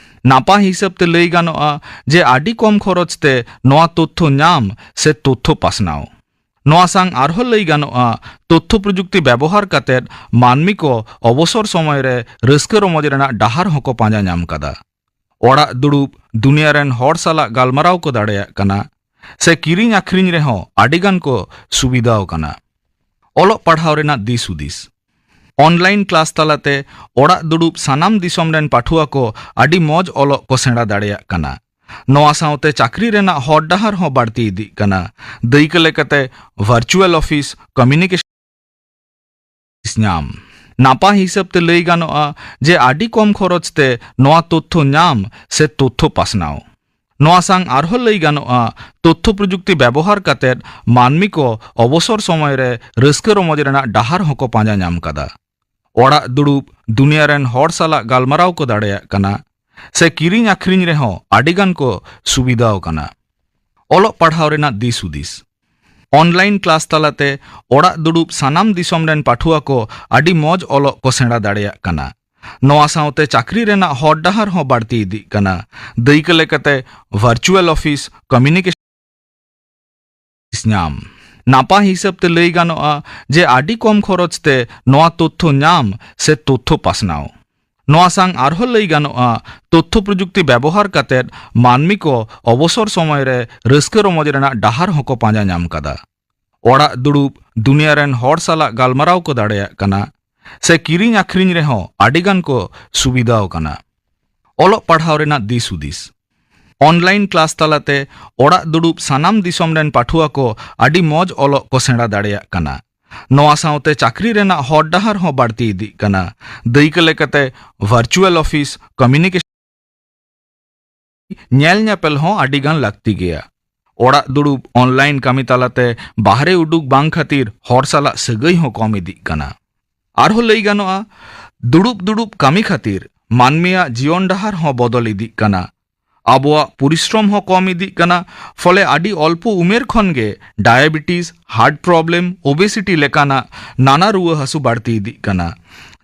ᱱᱟᱯᱟᱭ ᱦᱤᱥᱟᱹᱵ ᱛᱮ ᱞᱟᱹᱭ ᱜᱟᱱᱚᱜᱼᱟ ᱡᱮ ᱟᱹᱰᱤ ᱠᱚᱢ ᱠᱷᱚᱨᱚᱪ ᱛᱮ ᱱᱚᱣᱟ ᱛᱚᱛᱛᱷᱚ ᱧᱟᱢ ᱥᱮ ᱛᱚᱛᱛᱷᱚ ᱯᱟᱥᱱᱟᱣ᱾ ᱱᱚᱣᱟ ᱥᱟᱝ ᱟᱨᱦᱚᱸ ᱞᱟᱹᱭ ᱜᱟᱱᱚᱜᱼᱟ, ᱛᱚᱛᱛᱷᱚ ᱯᱨᱚᱡᱩᱠᱛᱤ ᱵᱮᱵᱚᱦᱟᱨ ᱠᱟᱛᱮ ᱢᱟᱹᱱᱢᱤ ᱠᱚ ᱚᱵᱚᱥᱚᱨ ᱥᱚᱢᱚᱭ ᱨᱮ ᱨᱟᱹᱥᱠᱟᱹ ᱨᱚᱢᱚᱡᱽ ᱨᱮᱱᱟᱜ ᱰᱟᱦᱟᱨ ᱦᱚᱸᱠᱚ ᱯᱟᱸᱡᱟ ᱧᱟᱢ ᱠᱟᱫᱟ᱾ ᱚᱲᱟᱜ ᱫᱩᱲᱩᱵ ᱫᱩᱱᱤᱭᱟᱹ ᱨᱮᱱ ᱦᱚᱲ ᱥᱟᱞᱟᱜ ᱜᱟᱞᱢᱟᱨᱟᱣ ᱠᱚ ᱫᱟᱲᱮᱭᱟᱜ ᱠᱟᱱᱟ ᱥᱮ ᱠᱤᱨᱤᱧ ᱟᱹᱠᱷᱨᱤᱧ ᱨᱮᱦᱚᱸ ᱟᱹᱰᱤ ᱜᱟᱱ ᱠᱚ ᱥᱩᱵᱤᱫᱷᱟᱣ ᱠᱟᱱᱟ᱾ ᱚᱞᱚᱜ ᱯᱟᱲᱦᱟᱣ ᱨᱮᱱᱟᱜ ᱫᱤᱥ ᱦᱩᱫᱤᱥ᱾ ᱚᱱᱞᱟᱭᱤᱱ ᱠᱞᱟᱥ ᱛᱟᱞᱟᱛᱮ ᱚᱲᱟᱜ ᱫᱩᱲᱩᱵ ᱥᱟᱱᱟᱢ ᱫᱤᱥᱚᱢ ᱨᱮᱱ ᱯᱟᱹᱴᱷᱩᱣᱟᱹ ᱠᱚ ᱟᱹᱰᱤ ᱢᱚᱡᱽ ᱚᱞᱚᱜ ᱠᱚ ᱥᱮᱬᱟ ᱫᱟᱲᱮᱭᱟᱜ ᱠᱟᱱᱟ᱾ ᱱᱚᱣᱟ ᱥᱟᱶᱛᱮ ᱪᱟᱹᱠᱨᱤ ᱨᱮᱱᱟᱜ ᱦᱚᱨ ᱰᱟᱦᱟᱨ ᱦᱚᱸ ᱵᱟᱹᱲᱛᱤ ᱤᱫᱤᱜ ᱠᱟᱱᱟ᱾ ᱫᱟᱹᱭᱠᱟᱹ ᱞᱮᱠᱟᱛᱮ, ᱵᱷᱟᱨᱪᱩᱣᱟᱞ ᱚᱯᱷᱤᱥ ᱠᱚᱢᱤᱭᱩᱱᱤᱠᱮᱥᱚᱱ ᱧᱟᱢ᱾ ᱱᱟᱯᱟᱭ ᱦᱤᱥᱟᱹᱵ ᱛᱮ ᱞᱟᱹᱭ ᱜᱟᱱᱚᱜᱼᱟ ᱡᱮ ᱟᱹᱰᱤ ᱠᱚᱢ ᱠᱷᱚᱨᱚᱪ ᱛᱮ ᱱᱚᱣᱟ ᱛᱚᱛᱛᱷᱚ ᱧᱟᱢ ᱥᱮ ᱛᱚᱛᱛᱷᱚ ᱯᱟᱥᱱᱟᱣ᱾ ᱱᱚᱣᱟ ᱥᱟᱝ ᱟᱨᱦᱚᱸ ᱞᱟᱹᱭ ᱜᱟᱱᱚᱜᱼᱟ, ᱛᱚᱛᱛᱷᱚ ᱯᱨᱚᱡᱩᱠᱛᱤ ᱵᱮᱵᱚᱦᱟᱨ ᱠᱟᱛᱮ ᱢᱟᱹᱱᱢᱤ ᱠᱚ ᱚᱵᱚᱥᱚᱨ ᱥᱚᱢᱚᱭ ᱨᱮ ᱨᱟᱹᱥᱠᱟᱹ ᱨᱚᱢᱚᱡᱽ ᱨᱮᱱᱟᱜ ᱰᱟᱦᱟᱨ ᱦᱚᱸᱠᱚ ᱯᱟᱸᱡᱟ ᱧᱟᱢ ᱠᱟᱫᱟ᱾ ᱚᱲᱟᱜ ᱫᱩᱲᱩᱵ ᱫᱩᱱᱤᱭᱟᱹ ᱨᱮᱱ ᱦᱚᱲ ᱥᱟᱞᱟᱜ ᱜᱟᱞᱢᱟᱨᱟᱣ ᱠᱚ ᱫᱟᱲᱮᱭᱟᱜ ᱠᱟᱱᱟ ᱥᱮ ᱠᱤᱨᱤᱧ ᱟᱹᱠᱷᱨᱤᱧ ᱨᱮᱦᱚᱸ ᱟᱹᱰᱤ ᱜᱟᱱ ᱠᱚ ᱥᱩᱵᱤᱫᱷᱟᱣ ᱠᱟᱱᱟ᱾ ᱚᱞᱚᱜ ᱯᱟᱲᱦᱟᱣ ᱨᱮᱱᱟᱜ ᱫᱤᱥ ᱦᱩᱫᱤᱥ᱾ ᱚᱱᱞᱟᱭᱤᱱ ᱠᱞᱟᱥ ᱛᱟᱞᱟᱛᱮ ᱚᱲᱟᱜ ᱫᱩᱲᱩᱵ ᱥᱟᱱᱟᱢ ᱫᱤᱥᱚᱢ ᱨᱮᱱ ᱯᱟᱹᱴᱷᱩᱣᱟᱹ ᱠᱚ ᱟᱹᱰᱤ ᱢᱚᱡᱽ ᱚᱞᱚᱜ ᱠᱚ ᱥᱮᱬᱟ ᱫᱟᱲᱮᱭᱟᱜ ᱠᱟᱱᱟ᱾ ᱱᱚᱣᱟ ᱥᱟᱶᱛᱮ ᱪᱟᱹᱠᱨᱤ ᱨᱮᱱᱟᱜ ᱦᱚᱨ ᱰᱟᱦᱟᱨ ᱦᱚᱸ ᱵᱟᱹᱲᱛᱤ ᱤᱫᱤᱜ ᱠᱟᱱᱟ᱾ ᱫᱟᱹᱭᱠᱟᱹ ᱞᱮᱠᱟᱛᱮ, ᱵᱷᱟᱨᱪᱩᱣᱟᱞ ᱚᱯᱷᱤᱥ ᱠᱚᱢᱤᱭᱩᱱᱤᱠᱮᱥᱚᱱ ᱧᱟᱢ᱾ ᱱᱟᱯᱟᱭ ᱦᱤᱥᱟᱹᱵ ᱛᱮ ᱞᱟᱹᱭ ᱜᱟᱱᱚᱜᱼᱟ ᱡᱮ ᱟᱹᱰᱤ ᱠᱚᱢ ᱠᱷᱚᱨᱚᱪ ᱛᱮ ᱱᱚᱣᱟ ᱛᱚᱛᱛᱷᱚ ᱧᱟᱢ ᱥᱮ ᱛᱚᱛᱛᱷᱚ ᱯᱟᱥᱱᱟᱣ᱾ ᱱᱚᱣᱟ ᱥᱟᱝ ᱟᱨᱦᱚᱸ ᱞᱟᱹᱭ ᱜᱟᱱᱚᱜᱼᱟ, ᱛᱚᱛᱛᱷᱚ ᱯᱨᱚᱡᱩᱠᱛᱤ ᱵᱮᱵᱚᱦᱟᱨ ᱠᱟᱛᱮᱫ ᱢᱟᱹᱱᱢᱤ ᱠᱚ ᱚᱵᱚᱥᱚᱨ ᱥᱚᱢᱚᱭ ᱨᱮ ᱨᱟᱹᱥᱠᱟᱹ ᱨᱚᱢᱚᱡᱽ ᱨᱮᱱᱟᱜ ᱰᱟᱦᱟᱨ ᱦᱚᱸᱠᱚ ᱯᱟᱸᱡᱟ ᱧᱟᱢ ᱠᱟᱫᱟ᱾ ᱚᱲᱟᱜ ᱫᱩᱲᱩᱵ ᱫᱩᱱᱤᱭᱟᱹ ᱨᱮᱱ ᱦᱚᱲ ᱥᱟᱞᱟᱜ ᱜᱟᱞᱢᱟᱨᱟᱣ ᱠᱚ ᱫᱟᱲᱮᱭᱟᱜ ᱠᱟᱱᱟ, ᱥᱮ ᱠᱤᱨᱤᱧ ᱟᱹᱠᱷᱨᱤᱧ ᱨᱮᱦᱚᱸ ᱟᱹᱰᱤ ᱜᱟᱱ ᱠᱚ ᱥᱩᱵᱤᱫᱷᱟᱣ ᱠᱟᱱᱟ᱾ ᱚᱞᱚᱜ ᱯᱟᱲᱦᱟᱣ ᱨᱮᱱᱟᱜ ᱫᱤᱥ ᱦᱩᱫᱤᱥ᱾ ᱚᱱᱞᱟᱭᱤᱱ ᱠᱞᱟᱥ ᱛᱟᱞᱟᱛᱮ ᱚᱲᱟᱜ ᱫᱩᱲᱩᱵ ᱥᱟᱱᱟᱢ ᱫᱤᱥᱚᱢ ᱨᱮᱱ ᱯᱟᱹᱴᱷᱩᱣᱟᱹ ᱠᱚ ᱟᱹᱰᱤ ᱢᱚᱡᱽ ᱚᱞᱚᱜ ᱠᱚ ᱥᱮᱬᱟ ᱫᱟᱲᱮᱭᱟᱜ ᱠᱟᱱᱟ᱾ ᱱᱚᱣᱟ ᱥᱟᱶᱛᱮ ᱪᱟᱹᱠᱨᱤ ᱨᱮᱱᱟᱜ ᱦᱚᱨ ᱰᱟᱦᱟᱨ ᱦᱚᱸ ᱵᱟᱹᱲᱛᱤ ᱤᱫᱤᱜ ᱠᱟᱱᱟ᱾ ᱫᱟᱹᱭᱠᱟᱹ ᱞᱮᱠᱟᱛᱮ, ᱵᱷᱟᱨᱪᱩᱣᱟᱞ ᱚᱯᱷᱤᱥ, ᱠᱚᱢᱤᱭᱩᱱᱤᱠᱮᱥᱚᱱ, ᱧᱮᱞ ᱧᱮᱯᱮᱞ ᱦᱚᱸ ᱟᱹᱰᱤ ᱜᱟᱱ ᱞᱟᱹᱠᱛᱤ ᱜᱮᱭᱟ᱾ ᱚᱲᱟᱜ ᱫᱩᱲᱩᱵ ᱚᱱᱞᱟᱭᱤᱱ ᱠᱟᱹᱢᱤ ᱛᱟᱞᱟᱛᱮ ᱵᱟᱦᱨᱮ ᱩᱰᱩᱠ ᱵᱟᱝ ᱠᱷᱟᱹᱛᱤᱨ ᱦᱚᱲ ᱥᱟᱞᱟᱜ ᱥᱟᱹᱜᱟᱹᱭ ᱦᱚᱸ ᱠᱚᱢ ᱤᱫᱤᱜ ᱠᱟᱱᱟ᱾ ᱟᱨᱦᱚᱸ ᱞᱟᱹᱭ ᱜᱟᱱᱚᱜᱼᱟ, ᱫᱩᱲᱩᱵ ᱫᱩᱲᱩᱵ ᱠᱟᱹᱢᱤ ᱠᱷᱟᱹᱛᱤᱨ ᱢᱟᱹᱱᱢᱤᱭᱟᱜ ᱡᱤᱭᱚᱱ ᱰᱟᱦᱟᱨ ᱦᱚᱸ ᱵᱚᱫᱚᱞ ᱤᱫᱤᱜ ᱠᱟᱱᱟ᱾ ᱟᱵᱚᱣᱟᱜ ᱯᱚᱨᱤᱥᱨᱚᱢ ᱦᱚᱸ ᱠᱚᱢ ᱤᱫᱤᱜ ᱠᱟᱱᱟ᱾ ᱯᱷᱚᱞᱮ ᱟᱹᱰᱤ ᱚᱞᱯᱚ ᱩᱢᱮᱨ ᱠᱷᱚᱱ ᱜᱮ ᱰᱟᱭᱟᱵᱮᱴᱤᱥ, ᱦᱟᱨᱴ ᱯᱨᱚᱵᱞᱮᱢ, ᱳᱵᱮᱥᱤᱴᱤ ᱞᱮᱠᱟᱱᱟᱜ ᱱᱟᱱᱟ ᱨᱩᱣᱟᱹ ᱦᱟᱹᱥᱩ ᱵᱟᱹᱲᱛᱤ ᱤᱫᱤᱜ ᱠᱟᱱᱟ,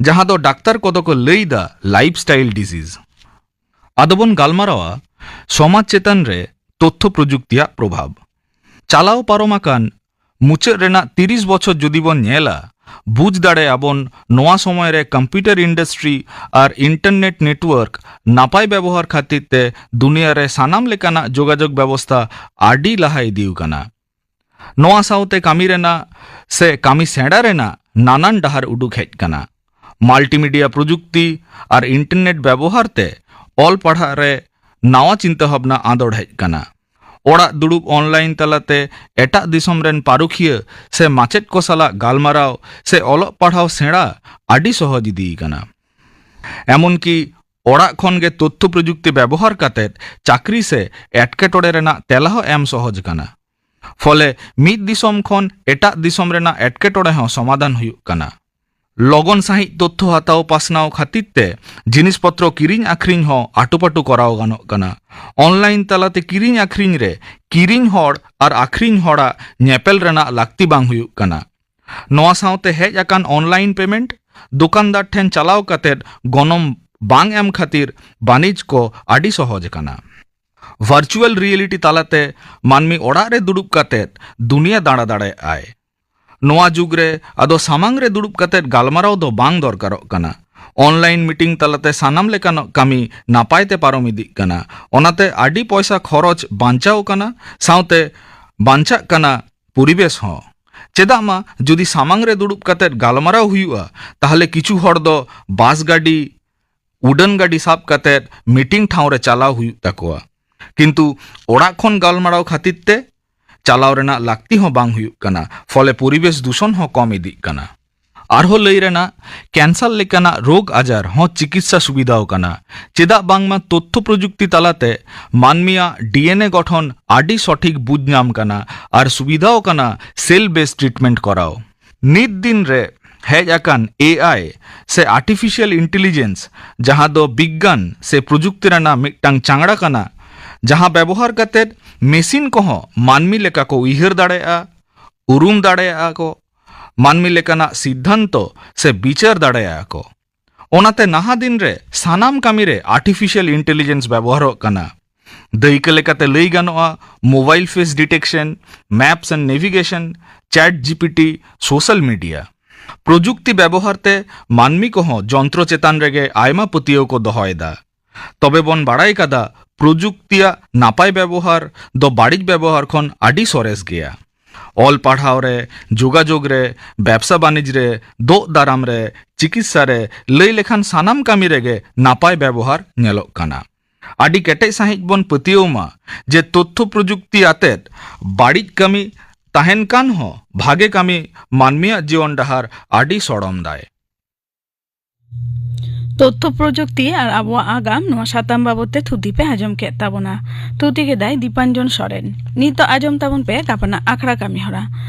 ᱡᱟᱦᱟᱸ ᱫᱚ ᱰᱟᱠᱛᱟᱨ ᱠᱚᱫᱚ ᱠᱚ ᱞᱟᱹᱭ ᱫᱟ ᱞᱟᱭᱤᱯᱷ ᱥᱴᱟᱭᱤᱞ ᱰᱤᱡᱤᱡᱽ᱾ ᱟᱫᱚ ᱵᱚᱱ ᱜᱟᱞᱢᱟᱨᱟᱣᱟ ᱥᱚᱢᱟᱡᱽ ᱪᱮᱛᱟᱱ ᱨᱮ ᱛᱚᱛᱛᱷᱚ ᱯᱨᱚᱡᱩᱠᱛᱤᱭᱟᱜ ᱯᱨᱚᱵᱷᱟᱵᱽ᱾ ᱪᱟᱞᱟᱣ ᱯᱟᱨᱚᱢ ᱟᱠᱟᱱ ᱢᱩᱪᱟᱹᱫ ᱨᱮᱱᱟᱜ ᱛᱤᱨᱤᱥ ᱵᱚᱪᱷᱚᱨ ᱡᱩᱫᱤ ᱵᱚᱱ ᱧᱮᱞᱟ, ᱵᱩᱡᱽ ᱫᱟᱲᱮᱭᱟᱜᱼᱟ ᱵᱚᱱ ᱱᱚᱣᱟ ᱥᱚᱢᱚᱭ ᱨᱮ ᱠᱚᱢᱯᱤᱭᱩᱴᱟᱨ ᱤᱱᱰᱟᱥᱴᱨᱤ ᱟᱨ ᱤᱱᱴᱟᱨᱱᱮᱴ ᱱᱮᱴᱣᱟᱨᱠ ᱱᱟᱯᱟᱭ ᱵᱮᱵᱚᱦᱟᱨ ᱠᱷᱟᱹᱛᱤᱨ ᱛᱮ ᱫᱩᱱᱤᱭᱟᱹ ᱨᱮ ᱥᱟᱱᱟᱢ ᱞᱮᱠᱟᱱᱟᱜ ᱡᱳᱜᱟᱡᱳᱜᱽ ᱵᱮᱵᱚᱥᱛᱷᱟ ᱟᱹᱰᱤ ᱞᱟᱦᱟ ᱤᱫᱤ ᱟᱠᱟᱱᱟ᱾ ᱱᱚᱣᱟ ᱥᱟᱶᱛᱮ ᱠᱟᱹᱢᱤ ᱨᱮᱱᱟᱜ ᱥᱮ ᱠᱟᱹᱢᱤ ᱥᱮᱬᱟ ᱨᱮᱱᱟᱜ ᱱᱟᱱᱟᱱ ᱰᱟᱦᱟᱨ ᱩᱰᱩᱠ ᱦᱮᱡ ᱟᱠᱟᱱᱟ᱾ ᱢᱟᱞᱴᱤᱢᱤᱰᱤᱭᱟ ᱯᱨᱚᱡᱩᱠᱛᱤ ᱟᱨ ᱤᱱᱴᱟᱨᱱᱮᱴ ᱵᱮᱵᱚᱦᱟᱨ ᱛᱮ ᱚᱞ ᱯᱟᱲᱦᱟᱜ ᱨᱮ ᱱᱟᱣᱟ ᱪᱤᱱᱛᱟᱹ ᱵᱷᱟᱵᱽᱱᱟ ᱟᱸᱫᱚᱲ ᱦᱮᱡ ᱟᱠᱟᱱᱟ᱾ ᱚᱲᱟᱜ ᱫᱩᱲᱩᱵ ᱚᱱᱞᱟᱭᱤᱱ ᱛᱟᱞᱟᱛᱮ ᱮᱴᱟᱜ ᱫᱤᱥᱚᱢ ᱨᱮᱱ ᱯᱟᱹᱨᱩᱠᱷᱤᱭᱟᱹ ᱥᱮ ᱢᱟᱪᱮᱫ ᱠᱚ ᱥᱟᱞᱟᱜ ᱜᱟᱞᱢᱟᱨᱟᱣ ᱥᱮ ᱚᱞᱚᱜ ᱯᱟᱲᱦᱟᱣ ᱥᱮᱬᱟ ᱟᱹᱰᱤ ᱥᱚᱦᱚᱡ ᱤᱫᱤ ᱟᱠᱟᱱᱟ᱾ ᱮᱢᱚᱱᱠᱤ ᱚᱲᱟᱜ ᱠᱷᱚᱱ ᱜᱮ ᱛᱚᱛᱛᱷᱚ ᱯᱨᱚᱡᱩᱠᱛᱤ ᱵᱮᱵᱚᱦᱟᱨ ᱠᱟᱛᱮ ᱪᱟᱹᱠᱨᱤ ᱥᱮ ᱮᱴᱠᱮᱴᱚᱬᱮ ᱨᱮᱱᱟᱜ ᱛᱮᱞᱟ ᱦᱚᱸ ᱮᱢ ᱥᱚᱦᱚᱡ ᱠᱟᱱᱟ᱾ ᱯᱷᱚᱞᱮ ᱢᱤᱫ ᱫᱤᱥᱚᱢ ᱠᱷᱚᱱ ᱮᱴᱟᱜ ᱫᱤᱥᱚᱢ ᱨᱮᱱᱟᱜ ᱮᱴᱠᱮᱴᱚᱬᱮ ᱦᱚᱸ ᱥᱚᱢᱟᱫᱷᱟᱱ ᱦᱩᱭᱩᱜ ᱠᱟᱱᱟ᱾ ᱞᱚᱜᱚᱱ ᱥᱟᱺᱦᱤᱡ ᱛᱚᱛᱛᱷᱚ ᱦᱟᱛᱟᱣ ᱯᱟᱥᱱᱟᱣ ᱠᱷᱟᱹᱛᱤᱨ ᱛᱮ ᱡᱤᱱᱤᱥ ᱯᱚᱛᱨᱚ ᱠᱤᱨᱤᱧ ᱟᱹᱠᱷᱨᱤᱧ ᱦᱚᱸ ᱟᱴᱩᱯᱟᱴᱩ ᱠᱚᱨᱟᱣ ᱜᱟᱱᱚᱜ ᱠᱟᱱᱟ᱾ ᱚᱱᱞᱟᱭᱤᱱ ᱛᱟᱞᱟᱛᱮ ᱠᱤᱨᱤᱧ ᱟᱹᱠᱷᱨᱤᱧ ᱨᱮ ᱠᱤᱨᱤᱧ ᱦᱚᱲ ᱟᱨ ᱟᱹᱠᱷᱨᱤᱧ ᱦᱚᱲᱟᱜ ᱧᱮᱯᱮᱞ ᱨᱮᱱᱟᱜ ᱞᱟᱹᱠᱛᱤ ᱵᱟᱝ ᱦᱩᱭᱩᱜ ᱠᱟᱱᱟ᱾ ᱱᱚᱣᱟ ᱥᱟᱶᱛᱮ ᱦᱮᱡ ᱟᱠᱟᱱ ᱚᱱᱞᱟᱭᱤᱱ ᱯᱮᱢᱮᱱᱴ, ᱫᱚᱠᱟᱱᱫᱟᱨ ᱴᱷᱮᱱ ᱪᱟᱞᱟᱣ ᱠᱟᱛᱮ ᱜᱚᱱᱚᱝ ᱵᱟᱝ ᱮᱢ ᱠᱷᱟᱹᱛᱤᱨ ᱵᱟᱹᱱᱤᱡᱽ ᱠᱚ ᱟᱹᱰᱤ ᱥᱚᱦᱚᱡ ᱟᱠᱟᱱᱟ᱾ ᱵᱷᱟᱨᱪᱩᱣᱟᱞ ᱨᱤᱭᱮᱞᱤᱴᱤ ᱛᱟᱞᱟᱛᱮ ᱢᱟᱹᱱᱢᱤ ᱚᱲᱟᱜ ᱨᱮ ᱫᱩᱲᱩᱵ ᱠᱟᱛᱮ ᱫᱩᱱᱤᱭᱟᱹ ᱫᱟᱬᱟ ᱫᱟᱲᱮᱭᱟᱜᱼᱟᱭ᱾ ᱱᱚᱣᱟ ᱡᱩᱜᱽ ᱨᱮ ᱟᱫᱚ ᱥᱟᱢᱟᱝ ᱨᱮ ᱫᱩᱲᱩᱵ ᱠᱟᱛᱮ ᱜᱟᱞᱢᱟᱨᱟᱣ ᱫᱚ ᱵᱟᱝ ᱫᱚᱨᱠᱟᱨᱚᱜ ᱠᱟᱱᱟ᱾ ᱚᱱᱞᱟᱭᱤᱱ ᱢᱤᱴᱤᱝ ᱛᱟᱞᱟᱛᱮ ᱥᱟᱱᱟᱢ ᱞᱮᱠᱟᱱᱟᱜ ᱠᱟᱹᱢᱤ ᱱᱟᱯᱟᱭ ᱛᱮ ᱯᱟᱨᱚᱢ ᱤᱫᱤᱜ ᱠᱟᱱᱟ᱾ ᱚᱱᱟᱛᱮ ᱟᱹᱰᱤ ᱯᱚᱭᱥᱟ ᱠᱷᱚᱨᱚᱪ ᱵᱟᱧᱪᱟᱣ ᱠᱟᱱᱟ, ᱥᱟᱶᱛᱮ ᱵᱟᱧᱪᱟᱜ ᱠᱟᱱᱟ ᱯᱚᱨᱤᱵᱮᱥ ᱦᱚᱸ᱾ ᱪᱮᱫᱟᱜ ᱢᱟ, ᱡᱩᱫᱤ ᱥᱟᱢᱟᱝ ᱨᱮ ᱫᱩᱲᱩᱵ ᱠᱟᱛᱮᱫ ᱜᱟᱞᱢᱟᱨᱟᱣ ᱦᱩᱭᱩᱜᱼᱟ, ᱛᱟᱦᱞᱮ ᱠᱤᱪᱷᱩ ᱦᱚᱲ ᱫᱚ ᱵᱟᱥ ᱜᱟᱹᱰᱤ, ᱩᱰᱟᱹᱱ ᱜᱟᱹᱰᱤ ᱥᱟᱵ ᱠᱟᱛᱮᱫ ᱢᱤᱴᱤᱝ ᱴᱷᱟᱶ ᱨᱮ ᱪᱟᱞᱟᱣ ᱦᱩᱭᱩᱜ ᱛᱟᱠᱚᱣᱟ᱾ ᱠᱤᱱᱛᱩ ᱚᱲᱟᱜ ᱠᱷᱚᱱ ᱜᱟᱞᱢᱟᱨᱟᱣ ᱠᱷᱟᱹᱛᱤᱨ ᱛᱮ ᱪᱟᱞᱟᱣ ᱨᱮᱱᱟᱜ ᱞᱟᱹᱠᱛᱤ ᱦᱚᱸ ᱵᱟᱝ ᱦᱩᱭᱩᱜ ᱠᱟᱱᱟ, ᱯᱷᱚᱞᱮ ᱯᱚᱨᱤᱵᱮᱥ ᱫᱩᱥᱚᱱ ᱦᱚᱸ ᱠᱚᱢ ᱤᱫᱤᱜ ᱠᱟᱱᱟ᱾ ᱟᱨᱦᱚᱸ ᱞᱟᱹᱭ ᱨᱮᱱᱟᱜ, ᱠᱮᱱᱥᱟᱨ ᱞᱮᱠᱟᱱᱟᱜ ᱨᱳᱜᱽ ᱟᱡᱟᱨ ᱦᱚᱸ ᱪᱤᱠᱤᱛᱥᱟ ᱥᱩᱵᱤᱫᱷᱟᱣ ᱠᱟᱱᱟ᱾ ᱪᱮᱫᱟᱜ ᱵᱟᱝᱢᱟ ᱛᱚᱛᱛᱷᱚ ᱯᱨᱚᱡᱩᱠᱛᱤ ᱛᱟᱞᱟᱛᱮ ᱢᱟᱹᱱᱢᱤᱭᱟᱜ ᱰᱤ ᱮᱱ ᱮ ᱜᱚᱴᱷᱚᱱ ᱟᱹᱰᱤ ᱥᱚᱴᱷᱤᱠ ᱵᱩᱡᱽ ᱧᱟᱢ ᱠᱟᱱᱟ ᱟᱨ ᱥᱩᱵᱤᱫᱷᱟᱣ ᱠᱟᱱᱟ cell based treatment ᱠᱚᱨᱟᱣ᱾ ᱱᱤᱛ ᱫᱤᱱ ᱨᱮ ᱦᱮᱡ ᱟᱠᱟᱱ ᱮ ᱟᱭ ᱥᱮ artificial intelligence, ᱡᱟᱦᱟᱸ ᱫᱚ ᱵᱤᱜᱽᱜᱟᱱ ᱥᱮ ᱯᱨᱚᱡᱩᱠᱛᱤ ᱨᱮᱱᱟᱜ ᱢᱤᱫᱴᱟᱝ ᱪᱟᱝᱲᱟ ᱠᱟᱱᱟ, ᱡᱟᱦᱟᱸ ᱵᱮᱵᱚᱦᱟᱨ ᱠᱟᱛᱮᱫ ᱢᱮᱥᱤᱱ ᱠᱚᱦᱚᱸ ᱢᱟᱹᱱᱢᱤ ᱞᱮᱠᱟ ᱠᱚ ᱩᱭᱦᱟᱹᱨ ᱫᱟᱲᱮᱭᱟᱜᱼᱟ, ᱩᱨᱩᱢ ᱫᱟᱲᱮᱭᱟᱜᱼᱟ ᱠᱚ, ᱢᱟᱹᱱᱢᱤ ᱞᱮᱠᱟᱱᱟᱜ ᱥᱤᱫᱽᱫᱷᱟᱱᱛᱚ ᱥᱮ ᱵᱤᱪᱟᱹᱨ ᱫᱟᱲᱮᱭᱟᱜᱼᱟ ᱠᱚ᱾ ᱚᱱᱟᱛᱮ ᱱᱟᱦᱟᱜ ᱫᱤᱱ ᱨᱮ ᱥᱟᱱᱟᱢ ᱠᱟᱹᱢᱤ ᱨᱮ artificial intelligence ᱵᱮᱵᱚᱦᱟᱨᱚᱜ ᱠᱟᱱᱟ᱾ ᱫᱟᱹᱭᱠᱟᱹ ᱞᱮᱠᱟᱛᱮ ᱞᱟᱹᱭ ᱜᱟᱱᱚᱜᱼᱟ, mobile face detection, maps and navigation, chat G P T, social media᱾ ᱯᱨᱚᱡᱩᱠᱛᱤ ᱵᱮᱵᱚᱦᱟᱨ ᱛᱮ ᱢᱟᱹᱱᱢᱤ ᱠᱚᱦᱚᱸ ᱡᱚᱱᱛᱨᱚ ᱪᱮᱛᱟᱱ ᱨᱮᱜᱮ ᱟᱭᱢᱟ ᱯᱟᱹᱛᱭᱟᱹᱣ ᱠᱚ ᱫᱚᱦᱚᱭᱮᱫᱟ᱾ ᱛᱚᱵᱮ ᱵᱚᱱ ᱵᱟᱲᱟᱭ ᱠᱟᱫᱟ, ᱯᱨᱚᱡᱩᱠᱛᱤᱭᱟᱜ ᱱᱟᱯᱟᱭ ᱵᱮᱵᱚᱦᱟᱨ ᱫᱚ ᱵᱟᱹᱲᱤᱡ ᱵᱮᱵᱚᱦᱟᱨ ᱠᱷᱚᱱ ᱟᱹᱰᱤ ᱥᱚᱨᱮᱥ ᱜᱮᱭᱟ᱾ ᱚᱞ ᱯᱟᱲᱦᱟᱣ ᱨᱮ, ᱡᱳᱜᱟᱡᱳᱜᱽ ᱨᱮ, ᱵᱮᱵᱥᱟ ᱵᱟᱹᱱᱤᱡᱽ ᱨᱮ, ᱫᱳᱜ ᱫᱟᱨᱟᱢ ᱨᱮ, ᱪᱤᱠᱤᱛᱥᱟ ᱨᱮ, ᱞᱟᱹᱭ ᱞᱮᱠᱷᱟᱱ ᱥᱟᱱᱟᱢ ᱠᱟᱹᱢᱤ ᱨᱮᱜᱮ ᱱᱟᱯᱟᱭ ᱵᱮᱵᱚᱦᱟᱨ ᱧᱮᱞᱚᱜ ᱠᱟᱱᱟ᱾ ᱟᱹᱰᱤ ᱠᱮᱴᱮᱡ ᱥᱟᱹᱦᱤᱡ ᱵᱚᱱ ᱯᱟᱹᱛᱭᱟᱹᱣ ᱢᱟ ᱡᱮ ᱛᱚᱛᱛᱷᱚ ᱯᱨᱚᱡᱩᱠᱛᱤ ᱟᱛᱮᱫ ᱵᱟᱹᱲᱤᱡ ᱠᱟᱹᱢᱤ ᱛᱟᱦᱮᱱ ᱠᱟᱱ ᱦᱚᱸ ᱵᱷᱟᱜᱮ ᱠᱟᱹᱢᱤ ᱢᱟᱹᱱᱢᱤᱭᱟᱜ ᱡᱤᱭᱚᱱ ᱰᱟᱦᱟᱨ ᱟᱹᱰᱤ ᱥᱚᱲᱚᱢ ᱫᱟᱭ᱾ ᱛᱚᱛᱛᱷᱚ ᱯᱨᱚᱡᱩᱠᱛᱤ ᱟᱨ ᱟᱵᱚᱣᱟᱜ ᱟᱜᱟᱢ, ᱱᱚᱣᱟ ᱥᱟᱛᱟᱢ ᱵᱟᱵᱚᱛ ᱛᱮ ᱛᱷᱩᱛᱤ ᱯᱮ ᱟᱸᱡᱚᱢ ᱠᱮᱫ ᱛᱟᱵᱚᱱᱟ᱾ ᱛᱷᱩᱛᱤ ᱠᱮᱫᱟᱭ ᱫᱤᱯᱟᱧᱡᱚᱱ ᱥᱚᱨᱮᱱ᱾ ᱱᱤᱛᱚᱜ ᱟᱸᱡᱚᱢ ᱛᱟᱵᱚᱱ ᱯᱮ ᱜᱟᱯᱟᱱᱟᱜ ᱟᱠᱷᱲᱟ ᱠᱟᱹᱢᱤ ᱦᱚᱨᱟ᱾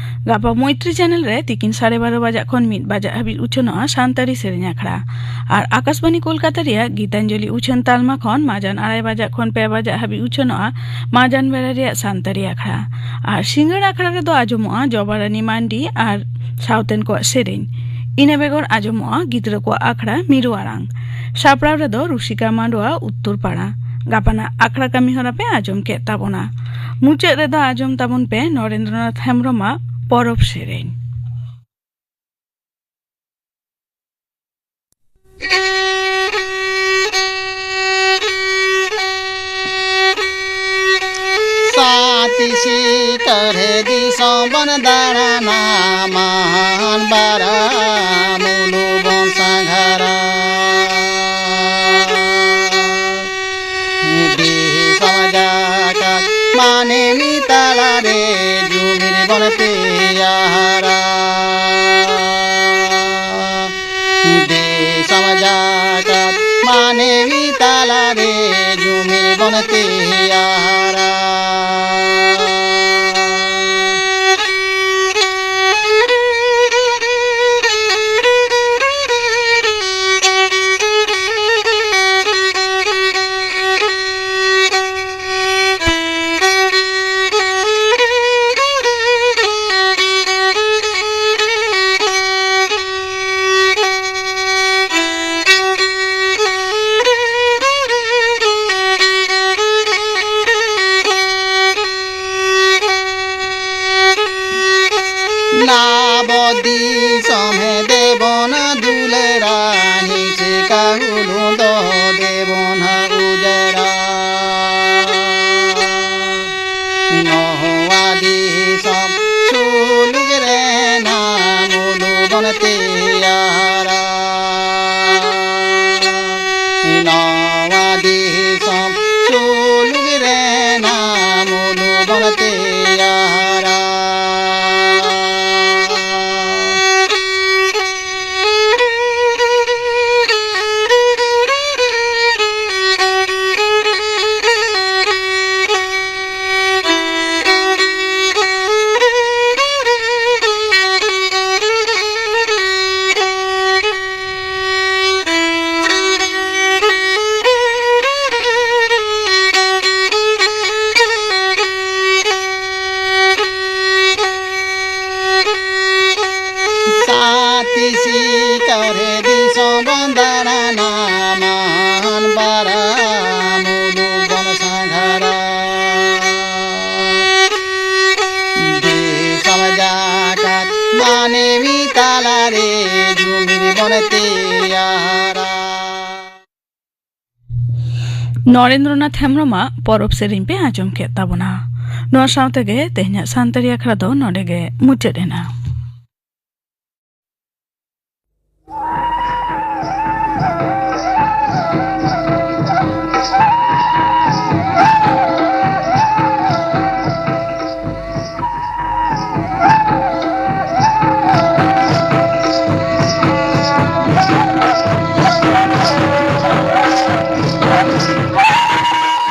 ᱜᱟᱯᱟ ᱢᱚᱭᱛᱨᱤ ᱪᱮᱱᱮᱞ ᱨᱮ ᱛᱤᱠᱤᱱ ᱥᱟᱲᱮ ᱵᱟᱨᱚ ᱵᱟᱡᱟᱜ ᱠᱷᱚᱱ ᱢᱤᱫ ᱵᱟᱡᱟᱜ ᱦᱟᱹᱵᱤᱡ ᱩᱪᱷᱟᱹᱱᱚᱜᱼᱟ ᱥᱟᱱᱛᱟᱲᱤ ᱥᱮᱨᱮᱧ ᱟᱠᱷᱲᱟ᱾ ᱟᱨ ᱟᱠᱟᱥᱵᱟᱱᱤ ᱠᱳᱞᱠᱟᱛᱟ ᱨᱮᱭᱟᱜ ᱜᱤᱛᱟᱧᱡᱚᱞᱤ ᱩᱪᱷᱟᱹᱱ ᱛᱟᱞᱢᱟ ᱠᱷᱚᱱ ᱢᱟᱡᱟᱱ ᱟᱲᱟᱭ ᱵᱟᱡᱟᱜ ᱠᱷᱚᱱ ᱯᱮ ᱵᱟᱡᱟᱜ ᱦᱟᱹᱵᱤᱡ ᱩᱪᱷᱟᱹᱱᱚᱜᱼᱟ ᱢᱟᱡᱟᱱ ᱵᱮᱲᱟ ᱨᱮᱭᱟᱜ ᱥᱟᱱᱛᱟᱲᱤ ᱟᱠᱷᱲᱟ᱾ ᱟᱨ ᱥᱤᱸᱜᱟᱹᱲ ᱟᱠᱷᱲᱟ ᱨᱮᱫᱚ ᱟᱸᱡᱚᱢᱚᱜᱼᱟ ᱡᱚᱵᱟᱨᱟᱱᱤ ᱢᱟᱱᱰᱤ ᱟᱨ ᱥᱟᱶᱛᱮᱱ ᱠᱚᱣᱟᱜ ᱥᱮᱨᱮᱧ᱾ ᱤᱱᱟᱹ ᱵᱮᱜᱚᱨ ᱟᱸᱡᱚᱢᱚᱜᱼᱟ ᱜᱤᱫᱽᱨᱟᱹ ᱠᱚᱣᱟᱜ ᱟᱠᱷᱲᱟ ᱢᱤᱨᱩ ᱟᱲᱟᱝ᱾ ᱥᱟᱯᱲᱟᱣ ᱨᱮᱫᱚ ᱨᱩᱥᱤᱠᱟ ᱢᱟᱱᱰᱣᱟ, ᱩᱛᱛᱚᱨ ᱯᱟᱲᱟ᱾ ᱜᱟᱯᱟᱱᱟᱜ ᱟᱠᱷᱲᱟ ᱠᱟᱹᱢᱤ ᱦᱚᱨᱟ ᱯᱮ ᱟᱸᱡᱚᱢ ᱠᱮᱫ ᱛᱟᱵᱚᱱᱟ᱾ ᱢᱩᱪᱟᱹᱫ ᱨᱮᱫᱚ ᱟᱸᱡᱚᱢ ᱛᱟᱵᱚᱱ ᱯᱮ ᱱᱚᱨᱮᱱᱫᱨᱚᱱᱟᱛᱷ ᱦᱮᱢᱵᱽᱨᱚᱢᱟᱜ ᱯᱚᱨᱚᱵᱽ ᱥᱮᱨᱮᱧ᱾ ᱤᱥᱤ ᱠᱟᱨᱦᱮ ᱫᱤᱥᱚᱢ ᱵᱚᱱ ᱫᱟᱬᱟᱱᱟ, ᱢᱟᱱ ᱵᱟᱨᱟ ᱢᱩᱞᱩ ᱵᱚᱱ ᱥᱟᱸᱜᱷᱟᱨᱟ᱾ ᱫᱤᱥᱚᱢ ᱡᱟᱠᱟᱛ ᱢᱟᱹᱱᱢᱤ ᱛᱟᱞᱟᱨᱮ ᱡᱩᱢᱤᱫ ᱵᱚᱱ ᱛᱮᱭᱟᱨᱟ᱾ ᱫᱤᱥᱚᱢ ᱡᱟᱠᱟᱛ ᱢᱟᱹᱱᱢᱤ ᱛᱟᱞᱟᱨᱮ ᱡᱩᱢᱤᱫ ᱵᱚᱱ ᱛᱮᱭᱟᱨᱟ᱾ ᱱᱟᱵᱚ ᱫᱤᱥᱚᱢ ᱦᱮ ᱫᱮᱵᱚᱱ ᱫᱩᱞᱟᱹᱲᱟ, ᱦᱤᱸᱥ ᱠᱟᱹᱦᱩᱞᱩ ᱫᱚ ᱫᱮᱵᱚᱱ ᱩᱡᱟᱹᱲᱟ᱾ ᱱᱚᱣᱟ ᱫᱤᱥᱚᱢ ᱥᱩᱞᱩᱠ ᱨᱮᱱᱟᱜ ᱢᱩᱞᱩ ᱵᱚᱱ ᱛᱮᱭᱟᱨᱟ᱾ ᱱᱚᱣᱟ ᱫᱤᱥᱚᱢ ᱥᱩᱞᱩᱠ ᱨᱮᱱᱟᱜ ᱢᱩᱞᱩ ᱵᱚᱱ ᱛᱮᱭᱟᱨᱟ᱾ ᱥᱟᱛᱤᱥᱤ ᱠᱟᱨᱦᱮ ᱫᱤᱥᱚᱢ ᱵᱚᱱ ᱫᱟᱬᱟᱱᱟ, ᱢᱟᱱ ᱵᱟᱨᱟ ᱢᱩᱞᱩᱠ ᱵᱚᱱ ᱥᱟᱸᱜᱷᱟᱨᱟ᱾ ᱫᱤᱥᱚᱢ ᱡᱟᱠᱟᱛ ᱢᱟᱹᱱᱢᱤ ᱛᱟᱞᱟᱨᱮ ᱡᱩᱢᱤᱫ ᱵᱚᱱ ᱛᱮᱭᱟᱨᱟ᱾ ᱱᱚᱨᱮᱱᱫᱨᱚᱱᱟᱛᱷ ᱦᱮᱢᱵᱽᱨᱚᱢᱟᱜ ᱯᱚᱨᱚᱵᱽ ᱥᱮᱨᱮᱧ ᱯᱮ ᱟᱸᱡᱚᱢ ᱠᱮᱫ ᱛᱟᱵᱚᱱᱟ᱾ ᱱᱚᱣᱟ ᱥᱟᱶ ᱛᱮᱜᱮ ᱛᱮᱦᱮᱧᱟᱜ ᱥᱟᱱᱛᱟᱲᱤ ᱟᱠᱷᱲᱟ ᱫᱚ ᱱᱚᱰᱮ ᱜᱮ ᱢᱩᱪᱟᱹᱫ ᱮᱱᱟ᱾